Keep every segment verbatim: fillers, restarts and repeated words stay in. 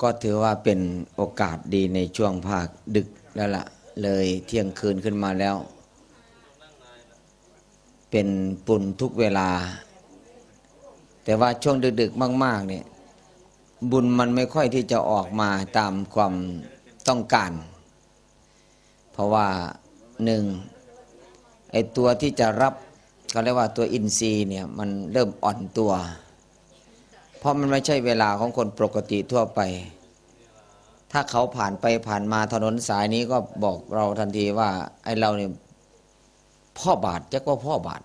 ก็ถือว่าเป็นโอกาสดีในช่วงภาคดึกแล้วล่ะ เลยเที่ยงคืนขึ้นมาแล้ว เป็นบุญทุกเวลา แต่ว่าช่วงดึกๆมากๆเนี่ย บุญมันไม่ค่อยที่จะออกมาตามความต้องการ เพราะว่าหนึ่ง ไอ้ตัวที่จะรับ เขาเรียกว่าตัวอินทรีย์เนี่ย มันเริ่มอ่อนตัว เพราะมันไม่ใช่เวลาของคนปกติทั่วไป ถ้าเขาผ่านไปผ่านมาถนนสายนี้ก็บอกเราทันทีว่า ไอ้เราเนี่ย พ่อบาท จักว่าพ่อบาท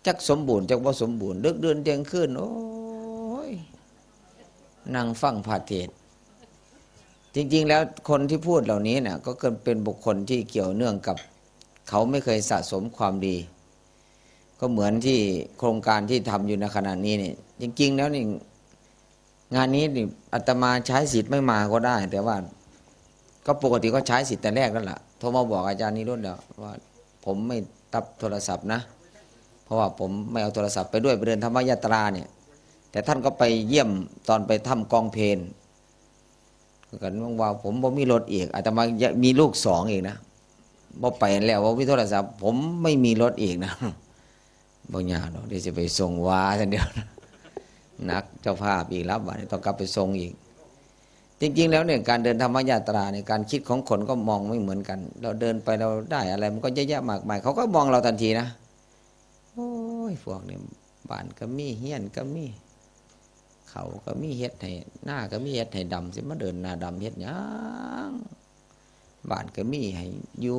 จักสมบูรณ์ จักว่าสมบูรณ์ ดึกดื่นเที่ยงคืน โอ้ย นั่งฟังพระเทศน์ จริงๆแล้วคนที่พูดเหล่านี้เนี่ย ก็เกิดเป็นบุคคลที่เกี่ยวเนื่องกับ เขาไม่เคยสะสมความดี ก็เหมือนที่โครงการที่ทำอยู่ในขณะนี้เนี่ย จริงๆแล้วนี่ งานนี้นี่อาตมาใช้สิทธิ์ไม่มาก็ได้ แต่ว่า ก็ปกติก็ใช้สิทธิ์แต่แรกนั่นแหละ โทรมาบอกอาจารย์นิรุตแล้วว่า ผมไม่รับโทรศัพท์นะ เพราะว่าผมไม่เอาโทรศัพท์ไปด้วย ไปเดินธรรมยาตราเนี่ย แต่ท่านก็ไปเยี่ยมตอนไปถ้ำกองเพล กันว่าผมบ่มีรถอีก อาตมามีลูกสองอีกนะ บ่ไปแล้ว บ่มีโทรศัพท์ ผมไม่มีรถอีกนะ บ่ยากดอก เดี๋ยวจะไปส่งวาซั่นเดียว หนักเจ้าภาพอีกแล้ว บัดนี้ต้องกลับไปส่งอีก จริงๆแล้วเนี่ย การเดินธรรมยาตราเนี่ย การคิดของคนก็มองไม่เหมือนกัน เราเดินไปเราได้อะไรมันก็เยอะแยะมากมาย เขาก็มองเราทันทีนะ โอ้ย พวกนี้บ้านก็มี เฮือนก็มี เขาก็มีเฮ็ดให้ นาก็มีเฮ็ดให้ดำ สิมาเดินหน้าดำเฮ็ดหยัง บ้านก็มีให้อยู่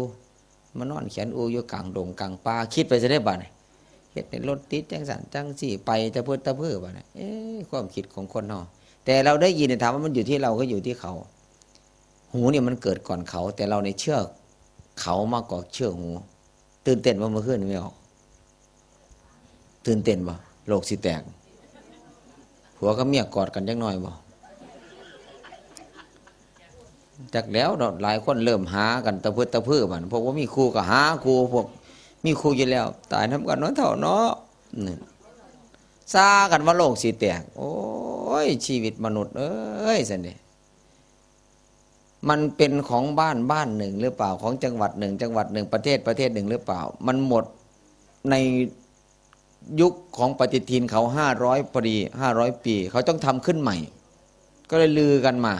มานอนแขนอูอยู่กลางดงกลางป่า คิดไปซะได้บัดนี้ เฮ็ดให้รถติดจังซั่นจังซี่ ไปตะเพิดตะเพ้อบัดนี้ เอ๊ะ ความคิดของคนเฮา แต่เราได้ยินเนี่ย ถามว่ามันอยู่ที่เราก็อยู่ที่เขา หูเนี่ยมันเกิดก่อนเขา แต่เราเนี่ยเชื่อเขามากกว่าเชื่อหู ตื่นเต้นบ่เมื่อคืนนี้ แม่ออก ตื่นเต้นบ่ โลกสิแตก ผัวกับเมียกอดกันจักหน่อยบ่ จักแล้วเนาะ หลายคนเริ่มหากันตะเพิดตะเพ้อบัด พวกบ่มีคู่ก็หาคู่ พวกมีคู่อยู่แล้ว ตายนำกันเนาะเฒ่าเนาะ นี่ ซากันว่าโลกสิแตก โอ้ย ชีวิตมนุษย์เอ้ย ซั่นเด้ มันเป็นของบ้านบ้านหนึ่งหรือเปล่า ของจังหวัดหนึ่งจังหวัดหนึ่ง ประเทศประเทศหนึ่งหรือเปล่า มันหมดในยุคของปฏิทินเขา ห้าร้อย พอดี ห้าร้อย ปี เขาต้องทำขึ้นใหม่ ก็เลยลือกันมา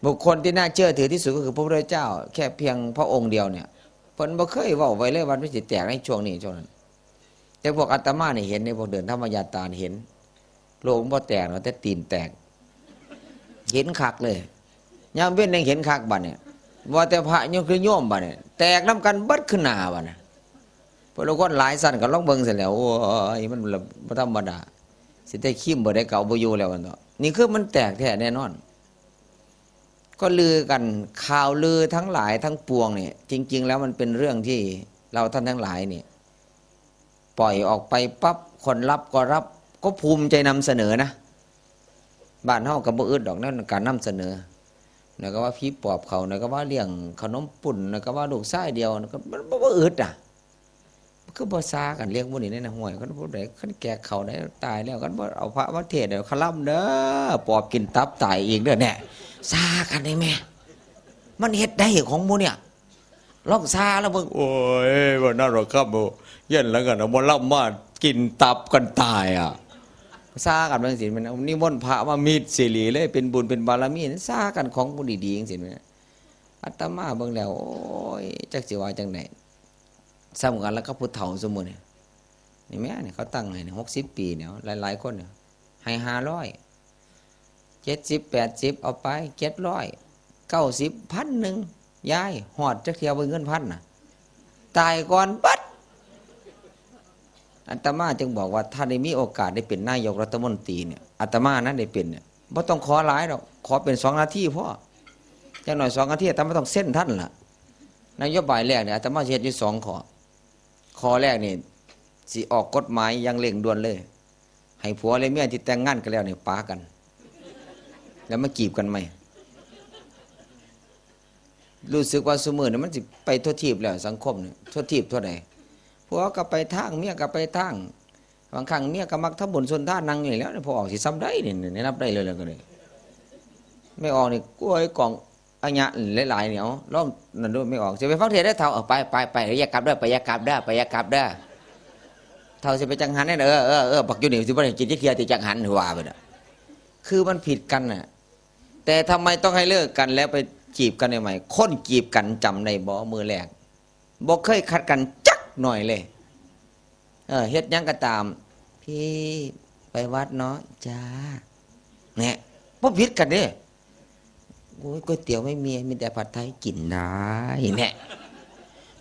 บุคคลที่น่าเชื่อถือที่สุดก็คือพระพุทธเจ้า แค่เพียงพระองค์เดียวเนี่ย เพิ่นบ่เคยเว้าไว้เลยว่ามันสิแตกในช่วงนี้ช่วงนั้น แต่พวกอาตมานี่เห็น ในพวกเดินธรรมยาตรานี่เห็น โลกมันบ่แตกหรอก แต่ตีนแตก เห็นคักเลย ยามเว้นยังเห็นคักบัดเนี่ย ว่าแต่พระโยมคือโยมบัดเนี่ย แตกนำกันเบิดคือหน้าบัดเนี่ย พวกเราคนหลายชั้นก็ลองเบิ่งซั่นแหล้ว โอ้ย มันบ่ธรรมดา สิได้คิมบ่ได้เก่าบ่อยู่แล้วบัดเนาะ นี่คือมันแตกแท้แน่นอน ก็ลือกัน ข่าวลือทั้งหลายทั้งปวงเนี่ย จริงๆแล้วมันเป็นเรื่องที่เราท่านทั้งหลายเนี่ย ปล่อยออกไปปั๊บ คนรับก็รับ ก็ภูมิใจนำเสนอนะ บ้านเฮาก็บ่อึดดอก ในการนำเสนอ แล้วก็ว่าผีปอบเข้า แล้วก็ว่าเลี้ยงขนมปุ้น แล้วก็ว่าลูกชายเดียว แล้วก็มันบ่ บ่อึดอะ คือบ่ซากันเลี้ยงหมู่นี้แน่นะ ห้วย คันผู้ใด คันแก่เข้าได้ตายแล้ว คันบ่เอาพระมาเทศน์ เดี๋ยวคลำเด้อ ปอบกินตับตายอีกเด้อ แน่ ซากันได้แม่ มันเฮ็ดได้ของหมู่เนี่ย ลองซาแล้วเบิ่ง โอ้ย ว่านั่นหรอกครับ โอ้ เย็นแล้วกัน เอาหมอลำมากินตับกันตายอ่ะ ซากันจังซี่ มันนิมนต์พระมามิตรสิริเลย เป็นบุญเป็นบารมี ซากันของผู้ดีๆจังซี่ อาตมาเบิ่งแล้ว โอ้ย จักสิว่าจังได๋ ส่ำกันแล้วกับผู้เฒ่าซุมื้อนี้ นี่แม่นี่ เขาตั้งให้นี่ หกสิบ ปีเนี่ย หลายๆคนเนี่ย ให้ ห้าร้อย เจ็ดสิบ แปดสิบ เอาไป เจ็ดร้อย เก้าสิบ พันหนึ่ง ยาย ฮอดจักเทื่อบ่เงินพันน่ะ ตายก่อนเบิด อาตมาจึงบอกว่า ถ้าได้มีโอกาสได้เป็นนายกรัฐมนตรีเนี่ย อาตมานั้นได้เป็นเนี่ย บ่ต้องขอหลายดอก ขอเป็นสองนาทีพอ จักหน่อยสองนาที อาตมาต้องเซ็นทันล่ะ นโยบายแรกเนี่ย อาตมาสิเฮ็ดอยู่สองข้อ ข้อแรกนี่ สิออกกฎหมายอย่างเร่งด่วนเลย ให้ผัวและเมียที่แต่งงานกันแล้วเนี่ยปากัน แล้วมาจีบกันใหม่ รู้สึกว่าซุมื้อนี้มันสิไปทั่วทีปแล้ว สังคมนี่ ทั่วทีปทั่วใด ผัวก็ไปทาง เมียก็ไปทาง บางครั้งเมียก็มักทำบุญสุนทาน นั่งอยู่นี่แหล้ว พอออกสิส่ำใดนี่ นี่นับได้เลยแล้วก็เลย แม่ออกนี่ กล้วยกล่องอัญญะหลายๆ เนี่ย เอา ลองนั่นดู แม่ออก สิไปฟังเทศน์ได้เฒ่า เออ ไป ไป ไป อย่ากลับเด้อ ไป อย่ากลับเด้อ ไป อย่ากลับเด้อ เฒ่าสิไปจังหันเนี่ย เออ เออ เออ บักอยู่นี่ สิบ่ได้กินจักเทื่อติ จังหัน ว่าไปน่ะ คือมันผิดกันน่ะ แต่ทำไมต้องให้เลิกกันแล้วไปจีบกันใหม่ๆ คนจีบกันจำได้บ่ มื้อแรก บ่เคยขัดกันจักหน่อยเลย เออ เฮ็ดหยังก็ตาม พี่ ไปวัดเนาะ จ้า เนี่ย บ่ผิดกันเด้ โอ้ย ก๋วยเตี๋ยวไม่มี มีแต่ผัดไทย กินได้ เนี่ย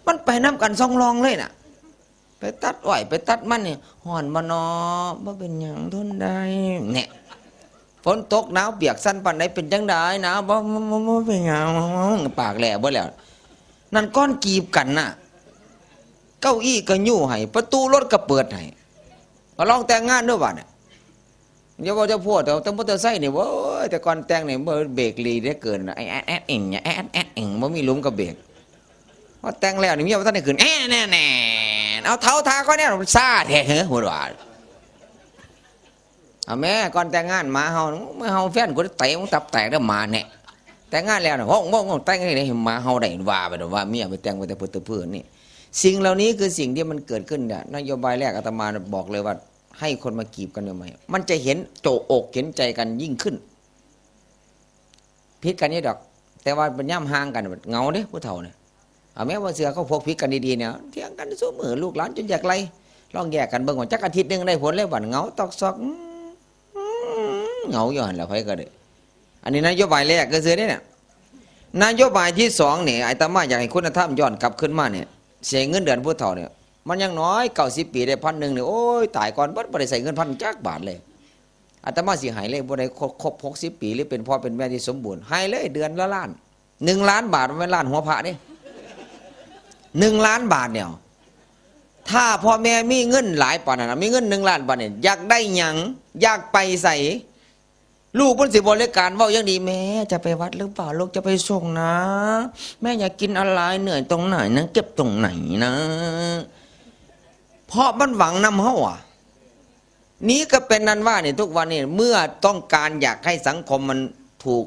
มันไปนำกันสองรองเลยน่ะ ไปตัดอ้อย ไปตัดมันนี่ ฮ้อนบ่น้อ บ่เป็นหยัง ทนได้ เนี่ย ฝนตกหนาวเปียกสั่นปานใด เป็นจังใด หนาวบ่ บ่ บ่ บ่เป็นหยัง ปากแหล่เบิดแล้ว นั่นก่อนจีบกันน่ะ เก้าอี้ก็ยู้ให้ ประตูรถก็เปิดให้ ก็ลองแต่งงานเด้อบาดเนี่ย อย่าเว้าแต่ผัว แต่ แต่มอเตอร์ไซค์นี่ โอ้ย แต่ก่อนแต่งนี่ เบรกดีเหลือเกิน ไอ้แอดแอดอิงเนี่ย แอดแอดอิง บ่มีหลุมกับเบรก พอแต่งแล้วนี่ เมียบ่ทันได้ขึ้น แอะแน่แน่ เอาเฒ่าทาก็เนี่ย ซ่าแท้เหรอ หัวหวาน เอาแม่ ก่อนแต่งงานหมาเห่า มึงเห่าแฟนกูเตะมึงตับแตกเด้อหมาเนี่ย แต่งงานแล้วน่ะ โฮ้งโฮ้งโฮ้ง แต่งนี่ได้หมาเห่าได้ ว่าไปเด้อ ว่าเมียไปแต่งไปแต่เพื่อแต่เพื่อนนี่ สิ่งเหล่านี้คือสิ่งที่มันเกิดขึ้นเนี่ย นโยบายแรกอาตมาบอกเลยว่า ให้คนมาจีบกันใหม่ๆ มันจะเห็นโจอกเห็นใจกันยิ่งขึ้น ผิดกันอยู่ดอก แต่ว่าเป็นย่ำห่างกันเหงาเด้ผู้เฒ่าเนี่ย เอาแม้ว่าเสือเขาพวกผิดกันดีๆเนี่ย เถียงกันซุมื้อ ลูกหลานจนอยากไล่ ลองแยกกันเบิ่งว่าจักอาทิตย์หนึ่งได้ผลเลย บัดเหงาตอกซอก อืม เหงาอยู่หั่นแหละ ไผก็ได้ อันนี้นโยบายแรกก็คือเนี่ย นโยบายที่สองเนี่ย อาตมาอยากให้คุณธรรมย้อนกลับขึ้นมาเนี่ย เสียเงินเดือนผู้เฒ่าเนี่ย มันยังน้อย เก้าสิบปีได้พันหนึ่งเนี่ย โอ้ย ตายก่อนเบิด บ่ได้ใส่เงินพันจักบาทเลย อาตมาสิให้เลย ผู้ใดครบ ครบหกสิบปี หรือเป็นพ่อเป็นแม่ที่สมบูรณ์ ให้เลยเดือนละล้าน หนึ่งล้านบาท มันเป็นล้านหัวพระนี่ หนึ่งล้านบาทเนี่ย ถ้าพ่อแม่มีเงินหลายปานนั้นนะ มีเงินหนึ่งล้านบาทเนี่ย อยากได้หยัง อยากไปไส ลูกมันสิบริการเว้าอย่างดี แม่จะไปวัดหรือเปล่า ลูกจะไปส่งนะ แม่อยากกินอะไร เหนื่อยตรงไหนนะ เจ็บตรงไหนนะ เพราะมันหวังนำเฮาอ่ะ นี้ก็เป็นนั้นว่าเนี่ย ทุกวันนี้เมื่อต้องการอยากให้สังคมมันถูก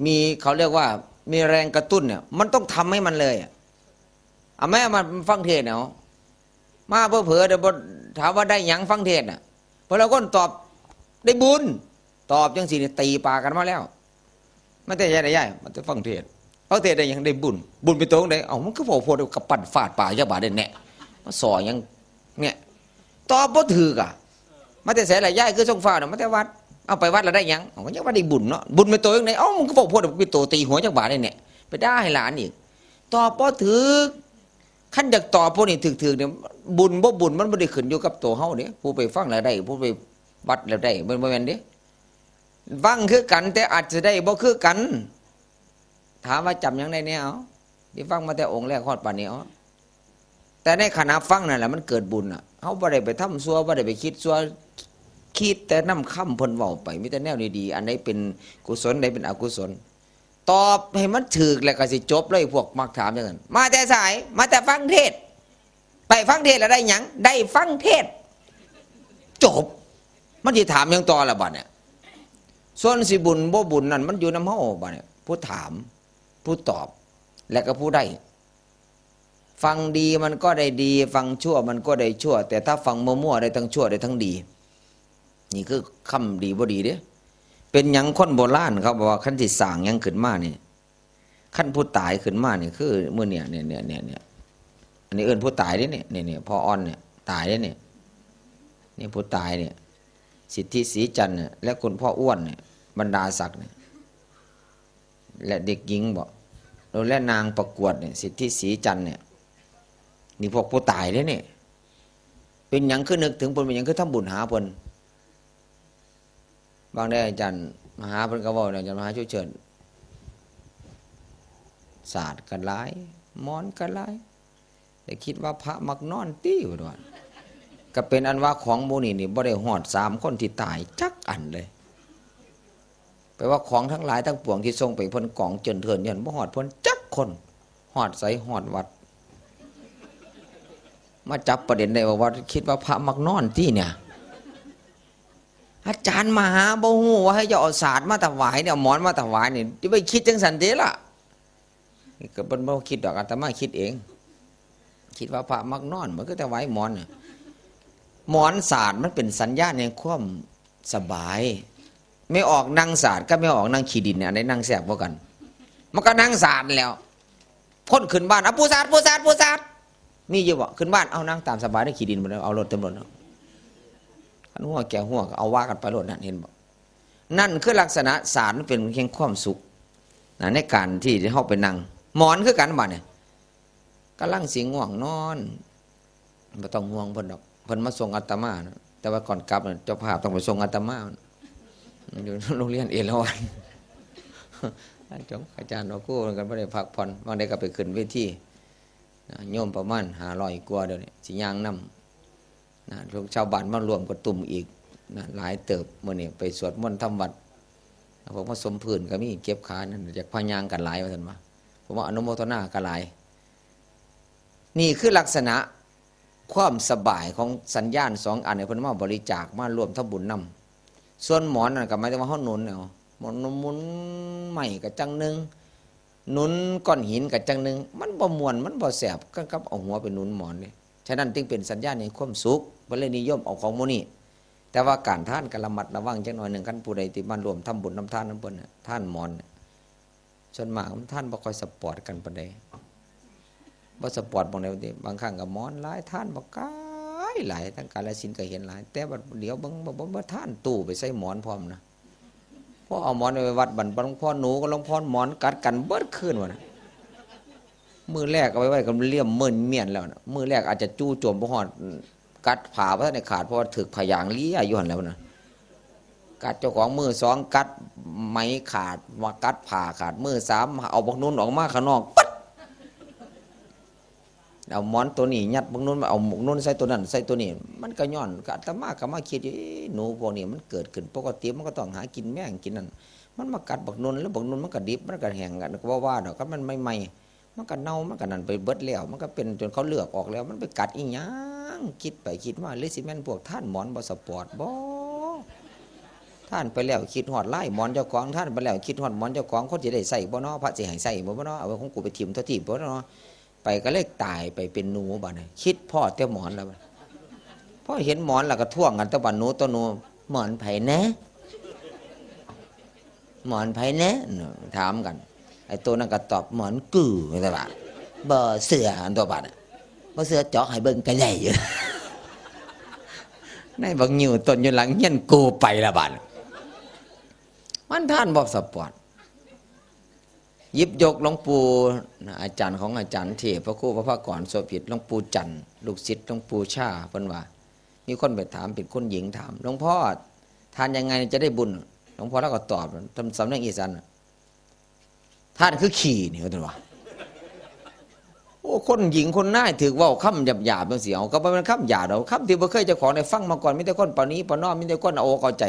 มี เขาเรียกว่ามีแรงกระตุ้นเนี่ย มันต้องทำให้มันเลยอะ เอาแม่มาฟังเทศน์เนาะ มาเผลอๆ เดี๋ยวบ่ถามว่าได้หยังฟังเทศน์น่ะ พอเราคนตอบได้บุญ ตอบจังซี่นี่ตีปากกันมาแล้ว มันแต่ยายได้ยาย มันแต่ฟังเทศน์ ฟังเทศน์ได้หยัง ได้บุญ บุญไปตรงใด เอ้า มันคือพอโพดกับปั่นฟาดปากจักบาดได้แน่ มาสอหยังเนี่ย ตอบบ่ถูกอะ มาแต่ไสล่ะยาย คือส่งฟ้าวน่ะ มาแต่วัด เอาไปวัดแล้วได้หยัง เอาก็ยังว่าได้บุญเนาะ บุญไปตรงใด เอ้า มันคือพอโพดกับโตตีหัวจักบาดได้แน่ ไปด่าให้หลานอีก ตอบบ่ถูก คันอยากตอบพวกนี้ถูกๆ เนี่ย บุญบ่บุญมันบ่ได้ขึ้นอยู่กับตัวเฮาเด้ ผู้ไปฟังแล้วได้ ผู้ไปวัดแล้วได้ มันบ่แม่นเด้ ฟังคือกัน แต่อาจจะได้บ่คือกัน ถามว่าจำหยังได้แน่ เอา ที่ฟังมาแต่องค์แรกฮอดปานนี้ เอา แต่ในขณะฟังนั่นแหละมันเกิดบุญน่ะ เฮาบ่ได้ไปทำชั่ว บ่ได้ไปคิดชั่ว คิดแต่นำคำเพิ่นเว้าไป มีแต่แนวดีๆ อันใดเป็นกุศล ใดเป็นอกุศล ตอบให้มันถูกแล้วก็สิจบเลย พวกมักถามจังซั่น มาแต่ไส มาแต่ฟังเทศน์ ไปฟังเทศน์แล้วได้หยัง ได้ฟังเทศน์ จบ มันสิถามหยังต่อล่ะบัดเนี่ย ส่วนสิบุญบ่บุญนั่นมันอยู่นำเฮาบัดเนี่ย ผู้ถาม ผู้ตอบ และก็ผู้ได้ ฟังดีมันก็ได้ดี ฟังชั่วมันก็ได้ชั่ว แต่ถ้าฟังมั่วๆ ได้ทั้งชั่วได้ทั้งดี นี่คือคำดีบ่ดีเด้ เป็นหยังคนโบราณเขาบอกว่าคันสิสร้างหยังขึ้นมานี่ คันผู้ตายขึ้นมานี่คือมื้อเนี่ย เนี่ย เนี่ย เนี่ย เนี่ย อันนี้เอิ้นผู้ตายเด้เนี่ย เนี่ย เนี่ย พ่ออ่อนเนี่ย ตายเด้เนี่ย นี่ผู้ตายเนี่ย สิทธิศรีจันทร์เนี่ย และคุณพ่ออ้วนเนี่ย บรรดาศักดิ์เนี่ย และเด็กหญิงบ่ และนางประกวดเนี่ย สิทธิศรีจันทร์เนี่ย นี่พวกผู้ตายเด้เนี่ย เป็นหยังคือนึกถึงเพิ่น เป็นหยังคือทำบุญหาเพิ่น บางได้อาจารย์มหาเพิ่นก็เว้านะ อาจารย์มหาชูเชิญ ศาสตร์ก็หลาย หมอนก็หลาย แต่คิดว่าพระมักนอนตี้ ว่าว่า ก็เป็นอันว่าของหมู่นี้นี่บ่ได้ฮอดสามคนที่ตายจักอันเลย แปลว่าของทั้งหลายทั้งปวงที่ส่งไปเพิ่นกองเจินเทินเนี่ย บ่ฮอดเพิ่นจักคน ฮอดไสฮอดวัด มาจับประเด็นได้ว่า ว่าคิดว่าพระมักนอนตี้เนี่ย อาจารย์มหาบ่ฮู้ว่าให้เจ้าเอาสาดมาถวายเนี่ย เอาหมอนมาถวายเนี่ย จะไปคิดจังสันเด้ล่ะ นี่ก็บ่บ่คิดดอก อาตมาคิดเอง คิดว่าพระมักนอน มันก็ถวายหมอนน่ะ หมอนสาดมันเป็นสัญญาณแห่งความสบาย แม่ออกนั่งสาดกับแม่ออกนั่งขี้ดินเนี่ย อันใดนั่งแซ่บกว่ากัน มันก็นั่งสาดแล้ว คนขึ้นบ้าน เอา ผู้สาด ผู้สาด ผู้สาด มีอยู่บ่ ขึ้นบ้าน เอานั่งตามสบาย ได้ขี้ดินหมดแล้ว เอารถเต็มรถแล้ว คันหัวแก่หัวก็เอาว่ากันไปรถนั่น เห็นบ่ นั่นคือลักษณะสาดมันเป็นเพียงความสุขนะ ในการที่เฮาไปนั่ง หมอนคือกันบัดเนี่ย กำลังสิง่วงนอน บ่ต้องห่วงเพิ่นดอก เพิ่นมาส่งอาตมานะ แต่ว่าก่อนกลับน่ะ เจ้าภาพต้องไปส่งอาตมา อยู่โรงเรียนเอราวัณ อาจารย์ อาจารย์ว่าครูเพิ่นก็บ่ได้พักผ่อน บางใดก็ไปขึ้นเวทีนะ โยมประมาณห้าร้อยกว่า เดี๋ยวนี้สิย่างนำนะ พวกชาวบ้านมาร่วมกระตุ้มอีกนะ หลายเติบ มื้อนี้ไปสวดมนต์ทำวัด พวกมาสมพื้นก็มี เก็บขานั่น อยากพาย่างกันหลาย ว่าซั่นว่า ผมว่าอนุโมทนากันหลาย นี่คือลักษณะความสบายของสัญญาณสองอันนี้ เพิ่นมาบริจาค มาร่วมทำบุญนำ ส่วนหมอนนั่นก็หมายถึงว่าเฮาหนุนเอา หมอนหนุนไม้ก็จั่งหนึ่ง หนุนก้อนหินก็จั่งหนึ่ง มันบ่ม่วน มันบ่แซ่บ คือกับเอาหัวไปหนุนหมอนนี่ ฉะนั้นจึงเป็นสัญญาณแห่งความสุข เพิ่นเลยนิยมเอาของหมู่นี้ แต่ว่าการทานก็ระมัดระวังจักหน่อยหนึ่ง คันผู้ใดที่มาร่วมทำบุญนำทานนำเพิ่นน่ะ ทานหมอนน่ะ ส่วนมากมันทานบ่ค่อยสปอร์ตกันปานใด บ่สปอร์ตหม่องใดติ บางครั้งก็หมอนหลาย ทานบักหลายหลาย ทางกาฬสินธุ์ก็เห็นหลาย แต่บัดเดี๋ยวเบิ่งบ่ บ่ บ่ทานตู้ไปใส่หมอนพร้อมนะ พอเอาหมอนไปวัดบัดหลวงพ่อหนูกับหลวงพ่อหมอนกัดกันเบิดคืนว่านะ มื้อแรกเอาไปไว้กับเลี่ยมเมินเมียนแล้วนะ มื้อแรกอาจจะจู่โจมบ่ฮอด กัดผ้าบ่ทันได้ขาด เพราะว่าถืกผ้ายางเลียอยู่หั่นแหล้วนะ กัดเจ้าของ มื้อสองกัดไหมขาด ว่ากัดผ้าขาด มื้อสามเอาบักหนุนออกมาข้างนอก ปัด เอาหมอนตัวนี้ยัดบักหนุน เอาบักหนุนใส่ตัวนั้น ใส่ตัวนี้ มันก็ย้อน ก็อาตมาก็มาคิดอยู่ เอ๊ะ หนูพวกนี้มันเกิดขึ้นปกติ มันก็ต้องหากินแมงกินนั่น มันมากัดบักหนุน แล้วบักหนุนมันก็ดิบ มันก็แห้งกัน ก็บ่ว่าดอก คันมันใหม่ๆ มันก็เน่า มันก็นั่นไปเบิดแล้ว มันก็เป็นจนเขาเลือกออกแล้ว มันไปกัดอีหยัง คิดไปคิดมา หรือสิแม่นพวกทานหมอนบ่สปอร์ตบ่ ทานไปแล้วคิดฮอดลายหมอนเจ้าของ ทานไปแล้วคิดฮอดหมอนเจ้าของ คนสิได้ใช้บ่น้อ พระสิให้ใช้บ่น้อ เอาของกูไปถิ่มทั่วทีปบ่น้อ ไปก็เลยตายไปเป็นหนูบัดนี้ คิดพ้อแต่หมอนแล้วบัด พอเห็นหมอนแล้วก็ท้วงกัน แต่ว่าหนูต่อหนู "หมอนไผแหน่ หมอนไผแหน่" ถามกัน ไอ้ตัวนั้นก็ตอบ "หมอนกู" แต่ว่า "บ่เชื่อ" อันตัวบัดน่ะ "บ่เชื่อจอกให้เบิ่งก็ได้อยู่" ในบักงิ้วต้นอยู่หลังเฮียนกูไปละบัด มันทานบ่สปอร์ต หยิบยกหลวงปู่นะ อาจารย์ของอาจารย์เทพ พระครูพระภาคกรโสภิต หลวงปู่จันทร์ ลูกศิษย์หลวงปู่ชา เพิ่นว่า มีคนไปถาม เป็นคนหญิงถาม "หลวงพ่อ ทานยังไงจะได้บุญ" หลวงพ่อเราก็ตอบ ทำสำเนียงอีสานน่ะ "ทานคือขี้" นี่ เพิ่นว่า โอ้ คนหญิงคนนายถืกเว้าคำหยาบๆจังซี้ เอา ก็บ่แม่นคำหยาบดอก คำที่บ่เคยเจ้าของได้ฟังมาก่อน มีแต่คนประนีประนอม มีแต่คนเอาอกเอาใจ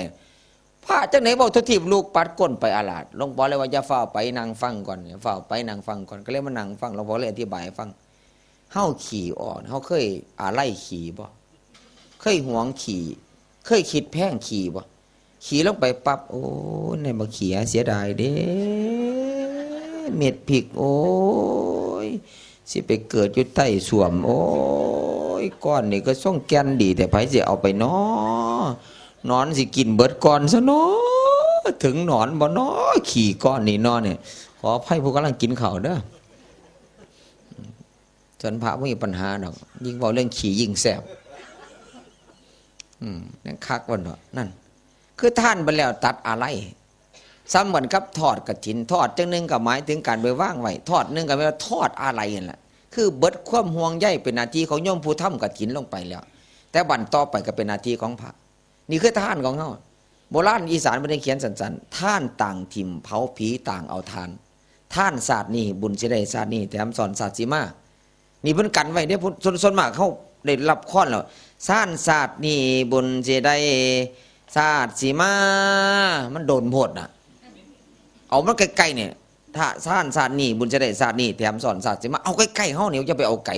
พระจังได๋เว้าทั่วทีป ลูกปัดก้นไปอาลาด หลวงพ่อเลยว่า "อย่าฟ้าวไป นั่งฟังก่อน อย่าฟ้าวไป นั่งฟังก่อน" ก็เลยมานั่งฟัง หลวงพ่อเลยอธิบายให้ฟัง เฮาขี้ออก เฮาเคยอาลัยขี้บ่ เคยหวงขี้ เคยคิดแพงขี้บ่ ขี้ลงไปปั๊บ โอ้ย ในบักขี้เสียดายเด้ เม็ดพริก โอ้ย สิไปเกิดอยู่ใต้ส้วม โอ้ย ก้อนนี่ก็ส่งแก่นดี แต่ไผสิเอาไปน้อ หนอนสิกินเบิดก่อนซะน้อ ถึงหนอนบ่น้อ ขี้ก้อนนี่น้อเนี่ย ขออภัยผู้กำลังกินข้าวเด้อ ส่วนพระบ่มีปัญหาดอก ยิ่งเว้าเรื่องขี้ยิ่งแซ่บ อืม นั่นคักวันเนาะ นั่น คือทานไปแล้วตัดอาลัย ซ้ำเหมือนกับทอดกฐิน ทอดจั่งหนึ่งก็หมายถึงการไปวางไว้ ทอดหนึ่งก็แปลว่าทอดอาลัยนั่นแหละ คือเบิดความห่วงใย เป็นหน้าที่ของโยมผู้ทำกฐินลงไปแล้ว แต่บัดต่อไปก็เป็นหน้าที่ของพระ นี่คือทานของเฮา โบราณอีสานเพิ่นได้เขียนสั้นๆ "ทานต่างถิ่ม เผาผีต่างเอาทาน ทานชาตินี้ บุญสิได้ชาตินี้ แถมซ้อนชาติสิมา" นี่เพิ่นกันไว้เด้ ผู้ ส่วน ส่วนมากเฮาได้รับค้อนแล้ว "ทานชาตินี้ บุญสิได้ชาติสิมา" มันโดนโพดน่ะ เอามันใกล้ๆเนี่ย ถ้า "ทานชาตินี้ บุญสิได้ชาตินี้ แถมซ้อนชาติสิมา" เอาใกล้ๆเฮานี่ อย่าไปเอาไกล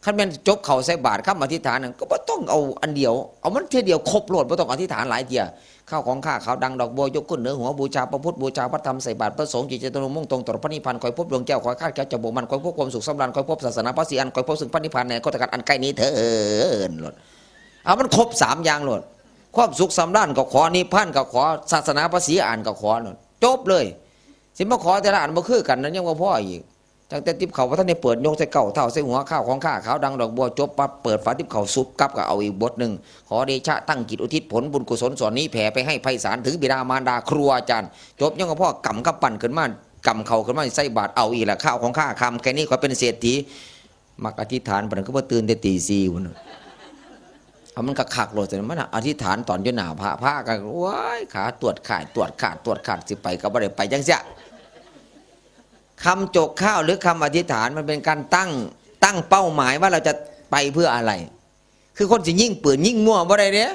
คันแม่นจกเข้าใส่บาตร คำอธิษฐานนั่นก็บ่ต้องเอาอันเดียว เอามันเทื่อเดียวครบโลด บ่ต้องอธิษฐานหลายเทื่อ ข้าวของข้าขาวดังดอกบัวยกขึ้นเหนือหัว บูชาพระพุทธ บูชาพระธรรม ใส่บาตรพระสงฆ์ จิตใจตรงมุ่งตรงต่อพระนิพพาน คอยพบดวงแก้ว คอยคาดแคล้วจากบ่วงมัน คอยพบความสุขสำราญ คอยพบศาสนาพระศรีอาน คอยพบซึ่งพระนิพพานในก็ตะกันอันใกล้นี้เถิดโลด เอามันครบสามอย่างโลด ความสุขสำราญก็ขอ นิพพานก็ขอ ศาสนาพระศรีอานก็ขอโลด จบเลย สิมาขอแต่ละอันบ่คือกัน นั้นยังบ่พออีก ตั้งแต่ติ๊บเขาวบ่ทันได้เปิด ยกใส่เก้าเท้าใส่หัว ข้าวของข้าขาวดังดอกบัว จบปั๊บเปิดฝาติ๊บเขาว สุบกลับก็เอาอีกบทหนึ่ง ขอเดชะตั้งจิตอุทิศผลบุญกุศลส่วนนี้แผ่ไปให้ไพศาลถึงบิดามารดาครูอาจารย์ จบยังบ่พอกำกำปั้นขึ้นมา กำเขาขึ้นมาใส่บาตร เอาอีกละ ข้าวของข้าคำแค่นี้ขอเป็นเศรษฐี มักอธิษฐานปานนั้นคือบ่ตื่นแต่ตีสี่พุ้นน่ะ เอามันคักๆโลด มันน่ะอธิษฐานตอนอยู่หน้าพระ พระก็ โอ้ย ขาตวดขาด ตวดขาด ตวดขาด สิไปก็บ่ได้ไปจังซี้ คำจกข้าวหรือคำอธิษฐานมันเป็นการตั้ง ตั้งเป้าหมายว่าเราจะไปเพื่ออะไร คือคนสิยิงปืนยิงมั่วบ่ได้เด้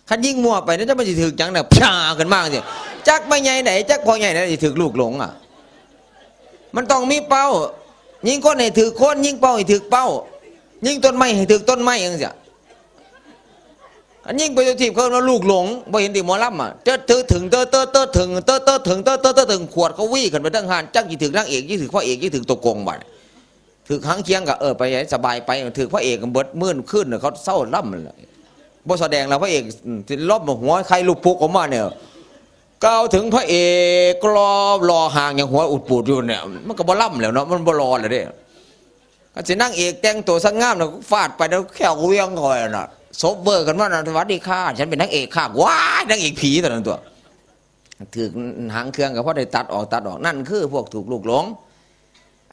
คันยิงมั่วไปเนี่ย จักมันสิถืกหยังน่ะ พยาขึ้นมาจังซี้ จักแม่ใหญ่ไหน จักพ่อใหญ่ไหนสิถืกลูกหลงอะ มันต้องมีเป้า ยิงคนให้ถืกคน ยิงเป้าให้ถืกเป้า ยิงต้นไม้ให้ถืกต้นไม้จังซี้ อันยิงไปตัวทีบเขาว่าลูกหลง บ่เห็นติหมอลำอะ เติดเติดถึง เติดเติดเติดถึง เติดเติดถึง เติดเติดเติดถึง ขวดเขาวี้ขึ้นไปทั้งหาน จักสิถืกนางเอก สิถืกพระเอก สิถืกตัวโกงบัด ถืกหางเคียงก็ เออ ไปสบายไป ถืกพระเอกก็เบิดมื้อคืนน่ะ เขาเซาลำนั่นแหละ บ่แสดงแล้วพระเอก อืม สิลบหัวไข่ลูกปุกออกมาเนี่ย กล่าวถึงพระเอกก็รอ รอห่างอย่างหัวอุดปูดอยู่เนี่ย มันก็บ่ลำแล้วเนาะ มันบ่รอแล้วเด้ ก็สินางเอกแต่งตัวสง่ามน่ะ ฟาดไปแล้วแข้วก็เวียงคอยน่ะ ศพเบิกกันว่าน่ะ "สวัสดีค่ะ ฉันเป็นนางเอกค่ะ" ว้าย นางเอกผีตอนนั้นตัว ถืกหางเครื่องก็พอได้ตัดออก ตัดออก นั่นคือพวกถูกลูกหลง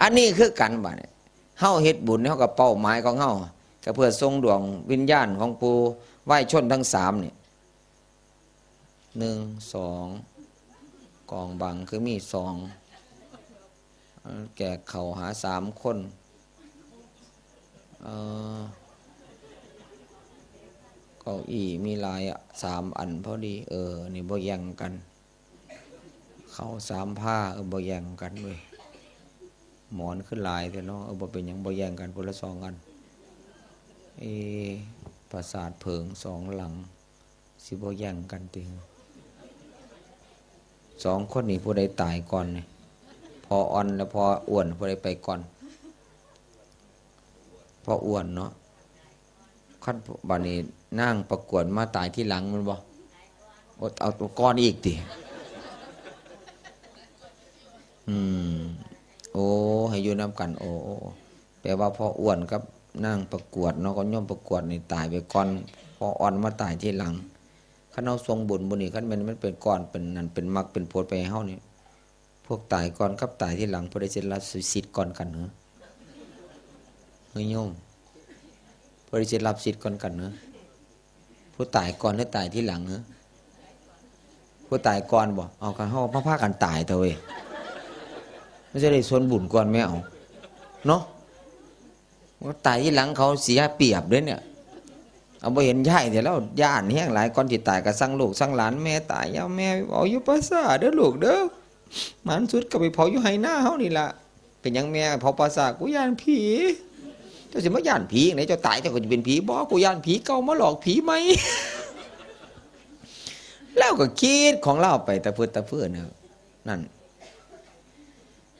อันนี้คือกันบัดนี้ เฮาเฮ็ดบุญ เฮาก็เป้าหมายของเฮา ก็เพื่อส่งดวงวิญญาณของผู้วายชนทั้งสามนี่ หนึ่ง สอง กองบังคือมีสอง แจกข้าวหาสามคน เอ่อ เก้าอี้มีหลายอะ สามอันพอดี เออ นี่บ่แย่งกัน ข้าวสามผ้า เออ บ่แย่งกันเว้ย หมอนคือหลายแท้เนาะ เออ บ่เป็นหยัง บ่แย่งกัน คนละสองอัน เอ ปราสาทเผิงสองหลัง สิบ่แย่งกันติ สองคนนี้ผู้ใดตายก่อนนี่ พ่ออ่อนและพ่ออ้วน ผู้ใดไปก่อน พ่ออ้วนเนาะ คันบัดนี้นางประกวดมาตายทีหลังแม่นบ่ โอ้ เอาตัวก่อนอีกติ อืม โอ้ ให้อยู่นำกัน โอ้ โอ้ แปลว่าพ่ออ้วนกับนางประกวดเนาะ ก็โยมประกวดนี่ตายไปก่อน พ่ออ่อนมาตายทีหลัง คันเฮาส่งบุญบุญนี่ คันแม่นมันเป็นก้อน เป็นนั่น เป็นมรรคเป็นผลไปให้เฮานี่ พวกตายก่อนกับตายทีหลัง ผู้ใดสิรับสิทธิ์ก่อนกันเหรอ เฮ้ยโยม ผู้ใดสิรับสิทธิ์ก่อนกันเหรอ ผู้ตายก่อนหรือตายทีหลังเหรอ ผู้ตายก่อนบ่ เอา คันเฮามาพากันตายเถอะเว้ย มันจะได้ส่วนบุญก่อนแม่ เอา เนาะ ว่าตายทีหลังเขาเสียเปรียบเด้เนี่ย เอา บ่เห็นยายแต่แล้วย้านแฮงหลาย ก่อนสิตายก็สั่งลูกสั่งหลาน "แม่ตายแล้ว แม่เอาอยู่ป่าช้าเด้อลูกเด้อ หมานสุดก็ไปเผาอยู่ไฮ่นาเฮานี่ล่ะ" "เป็นหยังแม่เผาป่าช้า" "กูย้านผี" "เจ้าสิมาย้านผีหยังได เจ้าตายเจ้าก็สิเป็นผี" "บ่ กูย้านผีเก่ามาหลอกผีใหม่" ลาวก็คิดของลาวไปตะเพิดตะเพื่อเนาะ นั่น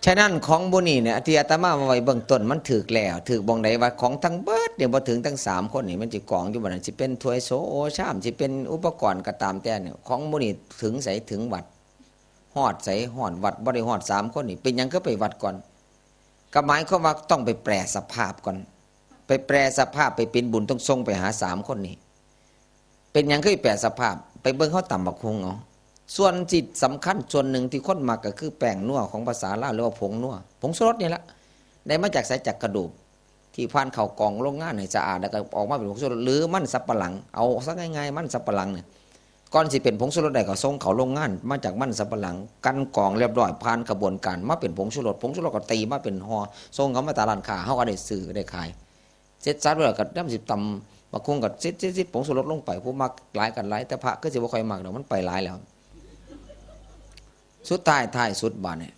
ฉะนั้นของหมู่นี้เนี่ย ที่อาตมาว่าไว้เบื้องต้นมันถูกแล้ว ถูกหม่องใดว่าของทั้งเบิดเนี่ย บ่ถึงทั้งสามคนนี่ มันสิกองอยู่บ่นั่น สิเป็นถ้วยโสโอชาม สิเป็นอุปกรณ์ก็ตามแต่เนี่ย ของหมู่นี้ถึงไสถึงวัด ฮอดไสฮอดวัด บ่ได้ฮอดสามคนนี่ เป็นหยังคือไปวัดก่อน ก็หมายความว่าต้องไปแปรสภาพก่อน ไปแปรสภาพ ไปเป็นบุญต้องส่งไปหาสามคนนี่ เป็นหยังคือแปรสภาพ ไปเบิ่งเขาตำบักหุ่งเอา ส่วนที่สำคัญส่วนหนึ่งที่คนมักก็คือแป้งนัวของภาษาลาว หรือว่าผงนัว ผงชูรสนี่ละ ได้มาจากไส จากกระดูก ที่ผ่านเข้ากรองโรงงานให้สะอาด แล้วก็ออกมาเป็นผงชูรส หรือมันสำปะหลัง เอาซะง่ายๆ มันสำปะหลังเนี่ย ก่อนสิเป็นผงชูรสได้ก็ส่งเข้าโรงงาน มาจากมันสำปะหลัง กลั่นกรองเรียบร้อย ผ่านกระบวนการมาเป็นผงชูรส ผงชูรสก็ตีมาเป็นห่อ ส่งเข้ามาตามร้านค้า เฮาก็ได้ซื้อได้ขาย เสร็จสับแล้วก็นำสิตำบักหุ่งก็ซิดๆๆ ผงชูรสลงไป ผู้มักหลายกันหลาย แต่พระคือสิบ่ค่อยมักดอก มันไปหลายแล้ว สุดท้ายท้ายสุดบาดนี้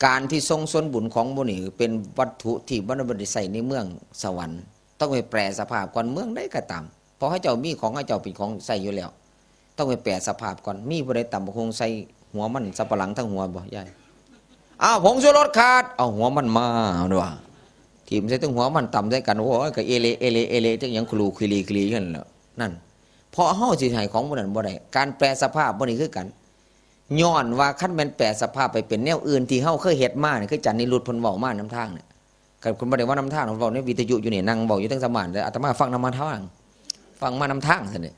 การที่ส่งส่วนบุญของหมู่นี้เป็นวัตถุที่บ่ได้ใช้ในเมืองสวรรค์ ต้องไปแปรสภาพก่อน เมืองใดก็ตาม เพราะเขาเจ้ามีของเขาเจ้าเป็นของใช้อยู่แล้ว ต้องไปแปรสภาพก่อน มีผู้ใดตำบักหุ่งใส่หัวมันสับปะหลังทั้งหัวบ่ยาย อ้าว ผงชูรสขาด เอาหัวมันมาเอาดีกว่า ถิ่มใส่ทั้งหัวมัน ตำใส่กัน โอ้ย ก็เอเละเอเละเอเละจังหยัง คลูคลีคลีอยู่นั่นแหละ นั่น เพราะเฮาสิให้ของพวกนั้นบ่ได้ การแปรสภาพพวกนี้คือกัน ย้อนว่าคันแม่นแปรสภาพไปเป็นแนวอื่นที่เฮาเคยเฮ็ดมานี่ คืออาจารย์นิรุตเพิ่นเว้ามานำทางเนี่ย คันเพิ่นบ่ได้เว้านำทาง เพิ่นเว้าในวิทยุอยู่นี่ นั่งเว้าอยู่เทิงสะมาน แต่อาตมาฟังนำมาทาง ฟังมานำทางซั่นนี่